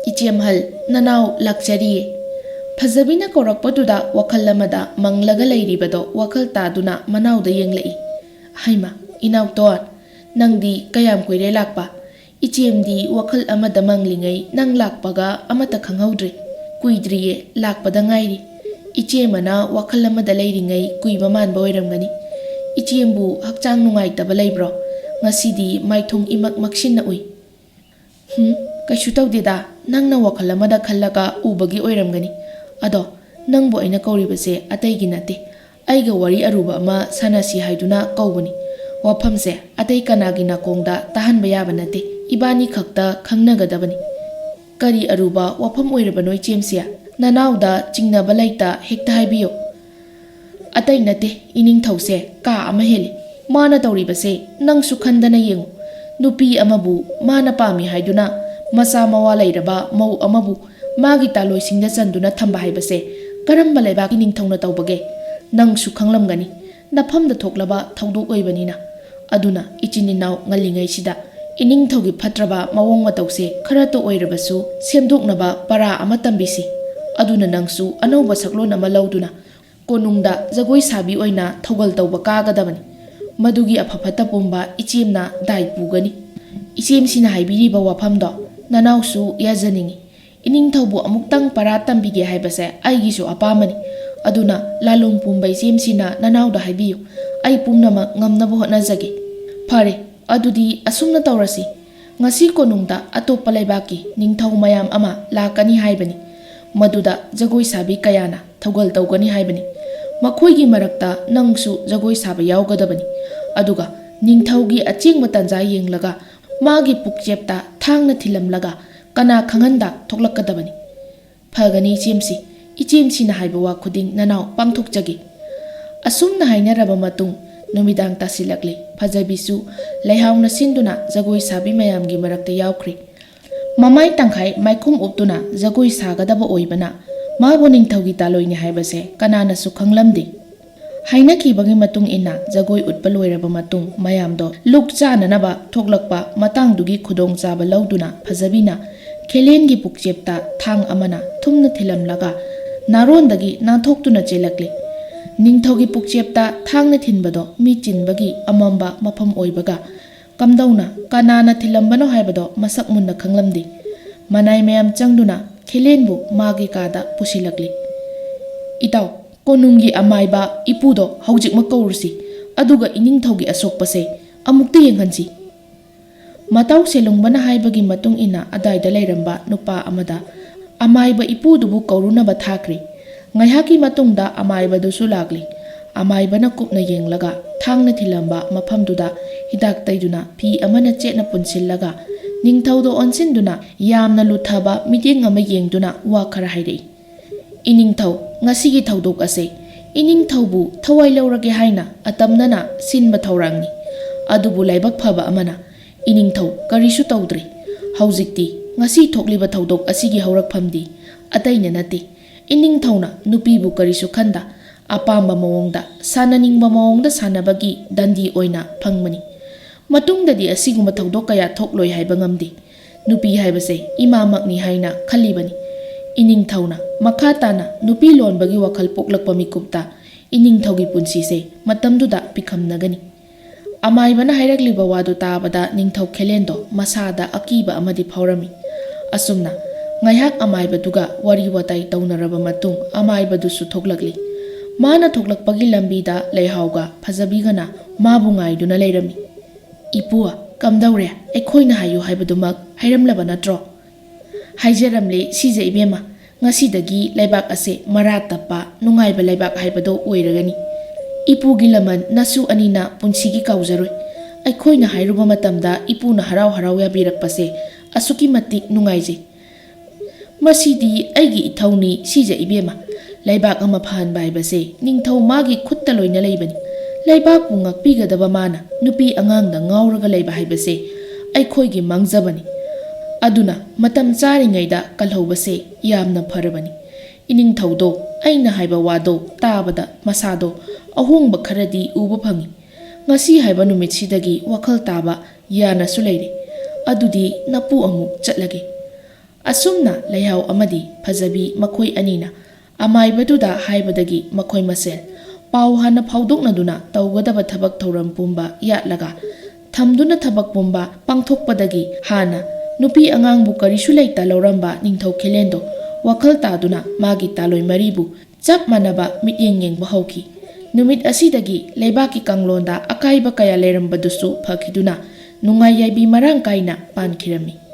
"ꯏꯆꯦꯝꯍꯜ, ꯅꯅꯥꯎ ꯂꯥꯛꯆꯔꯤꯌꯦ꯫" ꯐꯖꯕꯤꯅ ꯀꯧꯔꯛꯄꯗꯨꯗ ꯋꯥꯈꯜ ꯑꯃꯗ ꯃꯪꯂꯒ ꯂꯩꯔꯤꯕꯗꯣ ꯋꯥꯈꯜ ꯇꯥꯗꯨꯅ ꯃꯅꯥꯎꯗ ꯌꯦꯡꯂꯛꯏ꯫ "ꯍꯩꯃ, ꯏꯅꯥꯎꯇꯣꯟ, ꯅꯪꯗꯤ ꯀꯌꯥꯝ ꯀꯨꯏꯔꯦ ꯂꯥꯛꯄ? ꯏꯆꯦꯝꯗꯤ ꯋꯥꯈꯜ ꯑꯃꯗ ꯃꯪꯂꯤꯉꯩ ꯅꯪ ꯂꯥꯛꯄꯒ ꯑꯃꯠꯇ ꯈꯪꯍꯧꯗ꯭ꯔꯦ꯫ ꯀꯨꯏꯗ꯭ꯔꯤꯌꯦ, ꯂꯥꯛꯄꯗ ꯉꯥꯏꯔꯤ꯫" ꯏꯆꯦꯃꯅ ꯋꯥꯈꯜ ꯑꯃꯗ ꯂꯩꯔꯤꯉꯩ ꯀꯨꯏꯕ ꯃꯥꯟꯕ ꯑꯣꯏꯔꯝꯒꯅꯤ꯫ "ꯏꯆꯦꯝꯕꯨ ꯍꯛꯆꯥꯡ ꯅꯨꯡꯉꯥꯏꯇꯕ ꯂꯩꯕ꯭ꯔꯣ? ꯉꯁꯤꯗꯤ ꯃꯥꯏꯊꯣꯡ ꯏꯃꯛ ꯃꯛꯁꯤꯟꯅ ꯎꯏ꯫" "ꯍꯨꯝ, ꯀꯩꯁꯨ ꯇꯧꯗꯦꯗ, ꯅꯪꯅ ꯋꯥꯈꯜ ꯑꯃꯗ ꯈꯜꯂꯒ ꯎꯕꯒꯤ ꯑꯣꯏꯔꯝꯒꯅꯤ꯫ ꯑꯗꯣ, ꯅꯪꯕꯨ ꯑꯩꯅ ꯀꯧꯔꯤꯕꯁꯦ ꯑꯇꯩꯒꯤ ꯅꯠꯇꯦ꯫ ꯑꯩꯒ ꯋꯥꯔꯤ ꯑꯔꯨꯕ ꯑꯃ ꯁꯥꯟꯅꯁꯤ ꯍꯥꯏꯗꯨꯅ ꯀꯧꯕꯅꯤ꯫ ꯋꯥꯐꯝꯁꯦ ꯑꯇꯩ ꯀꯅꯥꯒꯤ ꯅꯥꯀꯣꯡꯗ ꯇꯥꯍꯟꯕ ꯌꯥꯕ ꯅꯠꯇꯦ꯫ ꯏꯕꯥꯅꯤ ꯈꯛꯇ ꯈꯪꯅꯒꯗꯕꯅꯤ꯫" "ꯀꯔꯤ ꯑꯔꯨꯕ ꯋꯥꯐꯝ ꯑꯣꯏꯔꯕꯅꯣ ꯏꯆꯦꯝꯁꯤ? ꯅꯅꯥꯎꯗ ꯆꯤꯡꯅꯕ ꯂꯩꯇ, ꯍꯦꯛꯇ ꯍꯥꯏꯕꯤꯌꯨ꯫" "ꯑꯇꯩ ꯅꯠꯇꯦ, ꯏꯅꯤꯡꯊꯧꯁꯦ ꯀꯥ ꯑꯃ ꯍꯦꯜꯂꯤ꯫ ꯃꯥꯅ ꯇꯧꯔꯤꯕꯁꯦ ꯅꯪꯁꯨ ꯈꯟꯗꯅ ꯌꯦꯡꯉꯨ꯫ ꯅꯨꯄꯤ ꯑꯃꯕꯨ ꯃꯥꯅ ꯄꯥꯝꯃꯤ ꯍꯥꯏꯗꯨꯅ ꯃꯆꯥ ꯃꯋꯥ ꯂꯩꯔꯕ ꯃꯧ ꯑꯃꯕꯨ ꯃꯥꯒꯤ ꯇꯥꯂꯣꯏꯁꯤꯡꯗ ꯆꯟꯗꯨꯅ ꯊꯝꯕ ꯍꯥꯏꯕꯁꯦ ꯀꯔꯝꯕ ꯂꯩꯕꯥꯛꯀꯤ ꯅꯤꯡꯊꯧꯅ ꯇꯧꯕꯒꯦ? ꯅꯪꯁꯨ ꯈꯪꯂꯝꯒꯅꯤ, ꯅꯐꯝꯗ ꯊꯣꯛꯂꯕ ꯊꯧꯗꯣꯛ ꯑꯣꯏꯕꯅꯤꯅ꯫ ꯑꯗꯨꯅ ꯏꯆꯤꯟ ꯏꯅꯥꯎ ꯉꯜꯂꯤꯉꯩꯁꯤꯗ ꯏꯅꯤꯡꯊꯧꯒꯤ ꯐꯠꯇ꯭ꯔꯕ ꯃꯑꯣꯡ ꯃꯇꯧꯁꯦ ꯈꯔꯇ ꯑꯣꯏꯔꯕꯁꯨ ꯁꯦꯝꯗꯣꯛꯅꯕ ꯄꯔꯥ ꯑꯃ ꯇꯝꯕꯤꯁꯤ꯫ ꯑꯗꯨꯅ ꯅꯪꯁꯨ ꯑꯅꯧꯕ ꯁꯛꯂꯣꯟ ꯑꯃ ꯂꯧꯗꯨꯅ ꯀꯣꯅꯨꯡꯗ ꯖꯒꯣꯏ ꯁꯥꯕꯤ ꯑꯣꯏꯅ ꯊꯧꯒꯜ ꯇꯧꯕ ꯀꯥꯒꯗꯕꯅꯤ꯫ ꯃꯗꯨꯒꯤ ꯑꯐ ꯐꯠꯇ ꯄꯨꯝꯕ ꯏꯆꯦꯝꯅ ꯗꯥꯏ ꯄꯨꯒꯅꯤ꯫ ꯏꯆꯦꯝꯁꯤꯅ ꯍꯥꯏꯕꯤꯔꯤꯕ ꯋꯥꯐꯝꯗꯣ ꯅꯅꯥꯎꯁꯨ ꯌꯥꯖꯅꯤꯡꯏ꯫ ꯏꯅꯤꯡꯊꯧꯕꯨ ꯑꯃꯨꯛꯇꯪ ꯄꯔꯥ ꯇꯝꯕꯤꯒꯦ ꯍꯥꯏꯕꯁꯦ ꯑꯩꯒꯤꯁꯨ ꯑꯄꯥꯝꯕꯅꯤ꯫ ꯑꯗꯨꯅ ꯂꯥꯂꯣꯡ ꯄꯨꯝꯕ ꯏꯆꯦꯝꯁꯤꯅ ꯅꯅꯥꯎꯗ ꯍꯥꯏꯕꯤꯌꯨ꯫ ꯑꯩ ꯄꯨꯝꯅꯃꯛ ꯉꯝꯅꯕ ꯍꯣꯠꯅꯖꯒꯦ꯫ ꯐꯔꯦ, ꯑꯗꯨꯗꯤ ꯑꯁꯨꯝꯅ ꯇꯧꯔꯁꯤ꯫ ꯉꯁꯤ ꯀꯣꯅꯨꯡꯗ ꯑꯇꯣꯞꯄ ꯂꯩꯕꯥꯛꯀꯤ ꯅꯤꯡꯊꯧ ꯃꯌꯥꯝ ꯑꯃ ꯂꯥꯛꯀꯅꯤ ꯍꯥꯏꯕꯅꯤ꯫ ꯃꯗꯨꯗ ꯖꯒꯣꯏ ꯁꯥꯕꯤ ꯀꯌꯥꯅ ꯊꯧꯒꯜ ꯇꯧꯒꯅꯤ ꯍꯥꯏꯕꯅꯤ꯫ ꯃꯈꯣꯏꯒꯤ ꯃꯔꯛꯇ ꯅꯪꯁꯨ ꯖꯒꯣꯏ ꯁꯥꯕ ꯌꯥꯎꯒꯗꯕꯅꯤ꯫ ꯑꯗꯨꯒ ꯅꯤꯡꯊꯧꯒꯤ ꯑꯆꯦꯡꯕ ꯇꯥꯟꯖꯥ ꯌꯦꯡꯂꯒ ꯃꯥꯒꯤ ꯄꯨꯛꯆꯦꯞꯇ ꯊꯥꯡꯅ ꯊꯤꯜꯂꯝꯂꯒ ꯀꯅꯥ ꯈꯪꯍꯟꯗ ꯊꯣꯛꯂꯛꯀꯗꯕꯅꯤ꯫ "ꯐꯒꯅꯤ ꯏꯆꯦꯝꯁꯤ, ꯏꯆꯦꯝꯁꯤꯅ ꯍꯥꯏꯕ ꯋꯥ ꯈꯨꯗꯤꯡ ꯅꯅꯥꯎ ꯄꯥꯡꯊꯣꯛꯆꯒꯦ"꯫ ꯑꯁꯨꯝꯅ ꯍꯥꯏꯅꯔꯕ ꯃꯇꯨꯡ ꯅꯨꯃꯤꯗꯥꯡ ꯇꯥꯁꯤꯜꯂꯛꯂꯦ꯫ ꯐꯖꯕꯤꯁꯨ ꯂꯩꯍꯥꯎꯅ ꯁꯤꯟꯗꯨꯅ ꯖꯒꯣꯏ ꯁꯥꯕꯤ ꯃꯌꯥꯝꯒꯤ ꯃꯔꯛꯇ ꯌꯥꯎꯈ꯭ꯔꯦ꯫ ꯃꯃꯥꯏ ꯇꯪꯈꯥꯏ ꯃꯥꯏꯈꯨꯝ ꯎꯞꯇꯨꯅ ꯖꯒꯣꯏ ꯁꯥꯒꯗꯕ ꯑꯣꯏꯕꯅ ꯃꯥꯕꯨ ꯅꯤꯡꯊꯧꯒꯤ ꯇꯥꯂꯣꯏꯅꯤ ꯍꯥꯏꯕꯁꯦ ꯀꯅꯥꯅꯁꯨ ꯈꯪꯂꯝꯗꯦ꯫ ꯍꯥꯏꯅꯈꯤꯕꯒꯤ ꯃꯇꯨꯡ ꯏꯟꯅ ꯖꯒꯣꯏ ꯎꯠꯄ ꯂꯣꯏꯔꯕ ꯃꯇꯨꯡ ꯃꯌꯥꯝꯗꯣ ꯂꯨꯛ ꯆꯥꯅꯅꯕ ꯊꯣꯛꯂꯛꯄ ꯃꯇꯥꯡꯗꯨꯒꯤ ꯈꯨꯗꯣꯡꯆꯥꯕ ꯂꯧꯗꯨꯅ ꯐꯖꯕꯤꯅ ꯈꯦꯂꯦꯟꯒꯤ ꯄꯨꯛꯆꯦꯞꯇ ꯊꯥꯡ ꯑꯃꯅ ꯊꯨꯝꯅ ꯊꯤꯜꯂꯝꯂꯒ ꯅꯥꯔꯣꯟꯗꯒꯤ ꯅꯥꯟꯊꯣꯛꯇꯨꯅ ꯆꯦꯜꯂꯛꯂꯦ꯫ ꯅꯤꯡꯊꯧꯒꯤ ꯄꯨꯛꯆꯦꯞꯇ ꯊꯥꯡꯅ ꯊꯤꯟꯕꯗꯣ ꯃꯤ ꯆꯤꯟꯕꯒꯤ ꯑꯃꯝꯕ ꯃꯐꯝ ꯑꯣꯏꯕꯒ ꯀꯝꯗꯧꯅ ꯀꯅꯥꯅ ꯊꯤꯜꯂꯝꯕꯅꯣ ꯍꯥꯏꯕꯗꯣ ꯃꯁꯛ ꯃꯨꯟꯅ ꯈꯪꯂꯝꯗꯦ꯫ ꯃꯅꯥꯏ ꯃꯌꯥꯝ ꯆꯪꯗꯨꯅ ꯈꯦꯂꯦꯟꯕꯨ ꯃꯥꯒꯤ ꯀꯥꯗ ꯄꯨꯁꯤꯜꯂꯛꯂꯤ꯫ "ꯏꯇꯥꯎ, ꯀꯣꯅꯨꯡꯒꯤ ꯑꯃꯥꯏꯕ ꯏꯄꯨꯗꯣ ꯍꯧꯖꯤꯛꯃꯛ ꯀꯧꯔꯨꯁꯤ, ꯑꯗꯨꯒ ꯏꯅꯤꯡꯊꯧꯒꯤ ꯑꯁꯣꯛꯄꯁꯦ ꯑꯃꯨꯛꯇ ꯌꯦꯡꯍꯟꯁꯤ"꯫ ꯃꯇꯥꯎ ꯁꯦꯂꯨꯡꯕꯅ ꯍꯥꯏꯕꯒꯤ ꯃꯇꯨꯡ ꯏꯟꯅ ꯑꯗꯥꯏꯗ ꯂꯩꯔꯝꯕ ꯅꯨꯄꯥ ꯑꯃꯗ ꯑꯃꯥꯏꯕ ꯏꯄꯨꯗꯨꯕꯨ ꯀꯧꯔꯨꯅꯕ ꯊꯥꯈ꯭ꯔꯦ꯫ ꯉꯥꯏꯍꯥꯛꯀꯤ ꯃꯇꯨꯡꯗ ꯑꯃꯥꯏꯕꯗꯨꯁꯨ ꯂꯥꯛꯂꯦ꯫ ꯑꯃꯥꯏꯕꯅ ꯀꯨꯞꯅ ꯌꯦꯡꯂꯒ ꯊꯥꯡꯅ ꯊꯤꯜꯂꯝꯕ ꯃꯐꯝꯗꯨꯗ ꯍꯤꯗꯥꯛ ꯇꯩꯗꯨꯅ ꯐꯤ ꯑꯃꯅ ꯆꯦꯠꯅ ꯄꯨꯟꯁꯤꯜꯂꯒ ꯅꯤꯡꯊꯧꯗ ꯑꯣꯟꯁꯤꯟꯗꯨꯅ ꯌꯥꯝꯅ ꯂꯨꯊꯕ ꯃꯤꯠꯌꯦꯡ ꯑꯃ ꯌꯦꯡꯗꯨꯅ ꯋꯥ ꯈꯔ ꯍꯥꯏꯔꯛꯏ꯫ "ꯏꯅꯤꯡꯊꯧ, ꯉꯁꯤꯒꯤ ꯊꯧꯗꯣꯛ ꯑꯁꯦ ꯏꯅꯤꯡꯊꯧꯕꯨ ꯊꯋꯥꯏ ꯂꯧꯔꯒꯦ ꯍꯥꯏꯅ ꯑꯇꯝꯅꯅ ꯁꯤꯟꯕ ꯊꯧꯔꯥꯡꯅꯤ꯫ ꯑꯗꯨꯕꯨ ꯂꯥꯏꯕꯛ ꯐꯕ ꯑꯃꯅ ꯏꯅꯤꯡꯊꯧ ꯀꯔꯤꯁꯨ ꯇꯧꯗ꯭ꯔꯦ꯫ ꯍꯧꯖꯤꯛꯇꯤ ꯉꯁꯤ ꯊꯣꯛꯂꯤꯕ ꯊꯧꯗꯣꯛ ꯑꯁꯤꯒꯤ ꯍꯧꯔꯛꯐꯝꯗꯤ ꯑꯇꯩꯅ ꯅꯠꯇꯦ꯫ ꯏꯅꯤꯡꯊꯧꯅ ꯅꯨꯄꯤꯕꯨ ꯀꯔꯤꯁꯨ ꯈꯟꯗ ꯑꯄꯥꯝꯕ ꯃꯑꯣꯡꯗ, ꯁꯥꯟꯅꯅꯤꯡꯕ ꯃꯑꯣꯡꯗ ꯁꯥꯟꯅꯕꯒꯤ ꯗꯟꯗꯤ ꯑꯣꯏꯅ ꯐꯪꯕꯅꯤ꯫ ꯃꯇꯨꯡꯗꯗꯤ ꯑꯁꯤꯒꯨꯝꯕ ꯊꯧꯗꯣꯛ ꯀꯌꯥ ꯊꯣꯛꯂꯣꯏ ꯍꯥꯏꯕ ꯉꯝꯗꯦ꯫ ꯅꯨꯄꯤ ꯍꯥꯏꯕꯁꯦ ꯏꯃꯥꯃꯛꯅꯤ ꯍꯥꯏꯅ ꯈꯜꯂꯤꯕꯅꯤ꯫ ꯏꯅꯤꯡꯊꯧꯅ ꯃꯈꯥ ꯇꯥꯅ ꯅꯨꯄꯤ ꯂꯣꯟꯕꯒꯤ ꯋꯥꯈꯜ ꯄꯣꯛꯂꯛꯄ ꯃꯤꯀꯨꯞꯇ ꯏꯅꯤꯡꯊꯧꯒꯤ ꯄꯨꯟꯁꯤꯁꯦ ꯃꯇꯝꯗꯨꯗ ꯄꯤꯈꯝꯅꯒꯅꯤ꯫ ꯑꯃꯥꯏꯕꯅ ꯍꯥꯏꯔꯛꯂꯤꯕ ꯋꯥꯗꯨ ꯇꯥꯕꯗ ꯅꯤꯡꯊꯧ ꯈꯦꯂꯦꯟꯗꯣ ꯃꯁꯥꯗ ꯑꯀꯤꯕ ꯑꯃꯗꯤ ꯐꯥꯎꯔꯝꯃꯤ꯫ ꯑꯁꯨꯝꯅ ꯉꯥꯏꯍꯥꯛ ꯑꯃꯥꯏꯕꯗꯨꯒ ꯋꯥꯔꯤ ꯋꯥꯇꯥꯏ ꯇꯧꯅꯔꯕ ꯃꯇꯨꯡ ꯑꯃꯥꯏꯕꯗꯨꯁꯨ ꯊꯣꯛꯂꯛꯂꯤ꯫ ꯃꯥꯅ ꯊꯣꯛꯂꯛꯄꯒꯤ ꯂꯝꯕꯤꯗ ꯂꯩꯍꯥꯎꯒ ꯐꯖꯕꯤꯒꯅ ꯃꯥꯕꯨ ꯉꯥꯏꯗꯨꯅ ꯂꯩꯔꯝꯃꯤ꯫ "ꯏꯄꯨ, ꯀꯝꯗꯧꯔꯦ? ꯑꯩꯈꯣꯏꯅ ꯍꯥꯏꯌꯨ ꯍꯥꯏꯕꯗꯨꯃꯛ ꯍꯥꯏꯔꯝꯂꯕ ꯅꯠꯇ꯭ꯔꯣ?" "ꯍꯥꯏꯖꯔꯝꯂꯦ ꯁꯤꯖ ꯏꯕꯦꯝꯃ, ꯉꯁꯤꯗꯒꯤ ꯂꯩꯕꯥꯛ ꯑꯁꯦ ꯃꯔꯥ ꯇꯞꯄ ꯅꯨꯡꯉꯥꯏꯕ ꯂꯩꯕꯥꯛ ꯍꯥꯏꯕꯗꯣ ꯑꯣꯏꯔꯒꯅꯤ꯫ ꯏꯄꯨꯒꯤ ꯂꯃꯟ ꯅꯁꯨ ꯑꯅꯤꯅ ꯄꯨꯟꯁꯤꯒꯤ ꯀꯥꯎꯖꯔꯣꯏ꯫ ꯑꯩꯈꯣꯏꯅ ꯍꯥꯏꯔꯨꯕ ꯃꯇꯝꯗ ꯏꯄꯨꯅ ꯍꯔꯥꯎ ꯍꯔꯥꯎ ꯌꯥꯕꯤꯔꯛꯄꯁꯦ ꯑꯁꯨꯛꯀꯤ ꯃꯇꯤꯛ ꯅꯨꯡꯉꯥꯏꯖꯩ꯫ ꯃꯁꯤꯗꯤ ꯑꯩꯒꯤ ꯏꯊꯧꯅꯤ ꯁꯤꯖ ꯏꯕꯦꯝꯃ꯫ ꯂꯩꯕꯥꯛ ꯑꯃ ꯐꯍꯟꯕ ꯍꯥꯏꯕꯁꯦ ꯅꯤꯡꯊꯧ ꯃꯥꯒꯤ ꯈꯨꯠꯇ ꯂꯣꯏꯅ ꯂꯩꯕꯅꯤ꯫ ꯂꯩꯕꯥꯛꯄꯨ ꯉꯥꯛꯄꯤꯒꯗꯕ ꯃꯥꯅ ꯅꯨꯄꯤ ꯑꯉꯥꯡꯗ ꯉꯥꯎꯔꯒ ꯂꯩꯕ ꯍꯥꯏꯕꯁꯦ ꯑꯩꯈꯣꯏꯒꯤ ꯃꯥꯡꯖꯕꯅꯤ꯫ ꯑꯗꯨꯅ ꯃꯇꯝ ꯆꯥꯔꯤꯉꯩꯗ ꯀꯜꯍꯧꯕꯁꯦ ꯌꯥꯝꯅ ꯐꯔꯕꯅꯤ꯫ ꯏꯅꯤꯡꯊꯧꯗꯣ ꯑꯩꯅ ꯍꯥꯏꯕ ꯋꯥꯗꯣ ꯇꯥꯕꯗ ꯃꯁꯥꯗꯣ ꯑꯍꯣꯡꯕ ꯈꯔꯗꯤ ꯎꯕ ꯐꯪꯏ꯫ ꯉꯁꯤ ꯍꯥꯏꯕ ꯅꯨꯃꯤꯠꯁꯤꯗꯒꯤ ꯋꯥꯈꯜ ꯇꯥꯕ ꯌꯥꯅꯁꯨ ꯂꯩꯔꯦ꯫ ꯑꯗꯨꯗꯤ ꯅꯄꯨ ꯑꯃꯨꯛ ꯆꯠꯂꯒꯦ꯫" ꯑꯁꯨꯝꯅ ꯂꯩꯍꯥꯎ ꯑꯃꯗꯤ ꯐꯖꯕꯤ ꯃꯈꯣꯏ ꯑꯅꯤꯅ ꯑꯃꯥꯏꯕꯗꯨꯗ ꯍꯥꯏꯕꯗꯒꯤ ꯃꯈꯣꯏ ꯃꯁꯦꯜ ꯄꯥꯎ ꯍꯥꯟꯅ ꯐꯥꯎꯗꯣꯛꯅꯗꯨꯅ ꯇꯧꯒꯗꯕ ꯊꯕꯛ ꯊꯧꯔꯝ ꯄꯨꯝꯕ ꯌꯥꯠꯂꯒ ꯊꯝꯗꯨꯅ ꯊꯕꯛ ꯄꯨꯝꯕ ꯄꯥꯡꯊꯣꯛꯄꯗꯒꯤ ꯍꯥꯟꯅ ꯅꯨꯄꯤ ꯑꯉꯥꯡꯕꯨ ꯀꯔꯤꯁꯨ ꯂꯩꯇ ꯂꯧꯔꯝꯕ ꯅꯤꯡꯊꯧ ꯈꯦꯂꯦꯟꯗꯣ ꯋꯥꯈꯜ ꯇꯥꯗꯨꯅ ꯃꯥꯒꯤ ꯇꯥꯂꯣꯏ ꯃꯔꯤꯕꯨ ꯆꯞ ꯃꯥꯟꯅꯕ ꯃꯤꯠꯌꯦꯡ ꯌꯦꯡꯕ ꯍꯧꯈꯤ꯫ ꯅꯨꯃꯤꯠ ꯑꯁꯤꯗꯒꯤ ꯂꯩꯕꯥꯛꯀꯤ ꯀꯥꯡꯂꯣꯟꯗ ꯑꯀꯥꯏꯕ ꯀꯌꯥ ꯂꯩꯔꯝꯕꯗꯨꯁꯨ ꯐꯈꯤꯗꯨꯅ ꯅꯨꯡꯉꯥꯏ ꯌꯥꯏꯕꯤ ꯃꯔꯥꯡ ꯀꯥꯏꯅ ꯄꯥꯟꯈꯤꯔꯝꯃꯤ꯫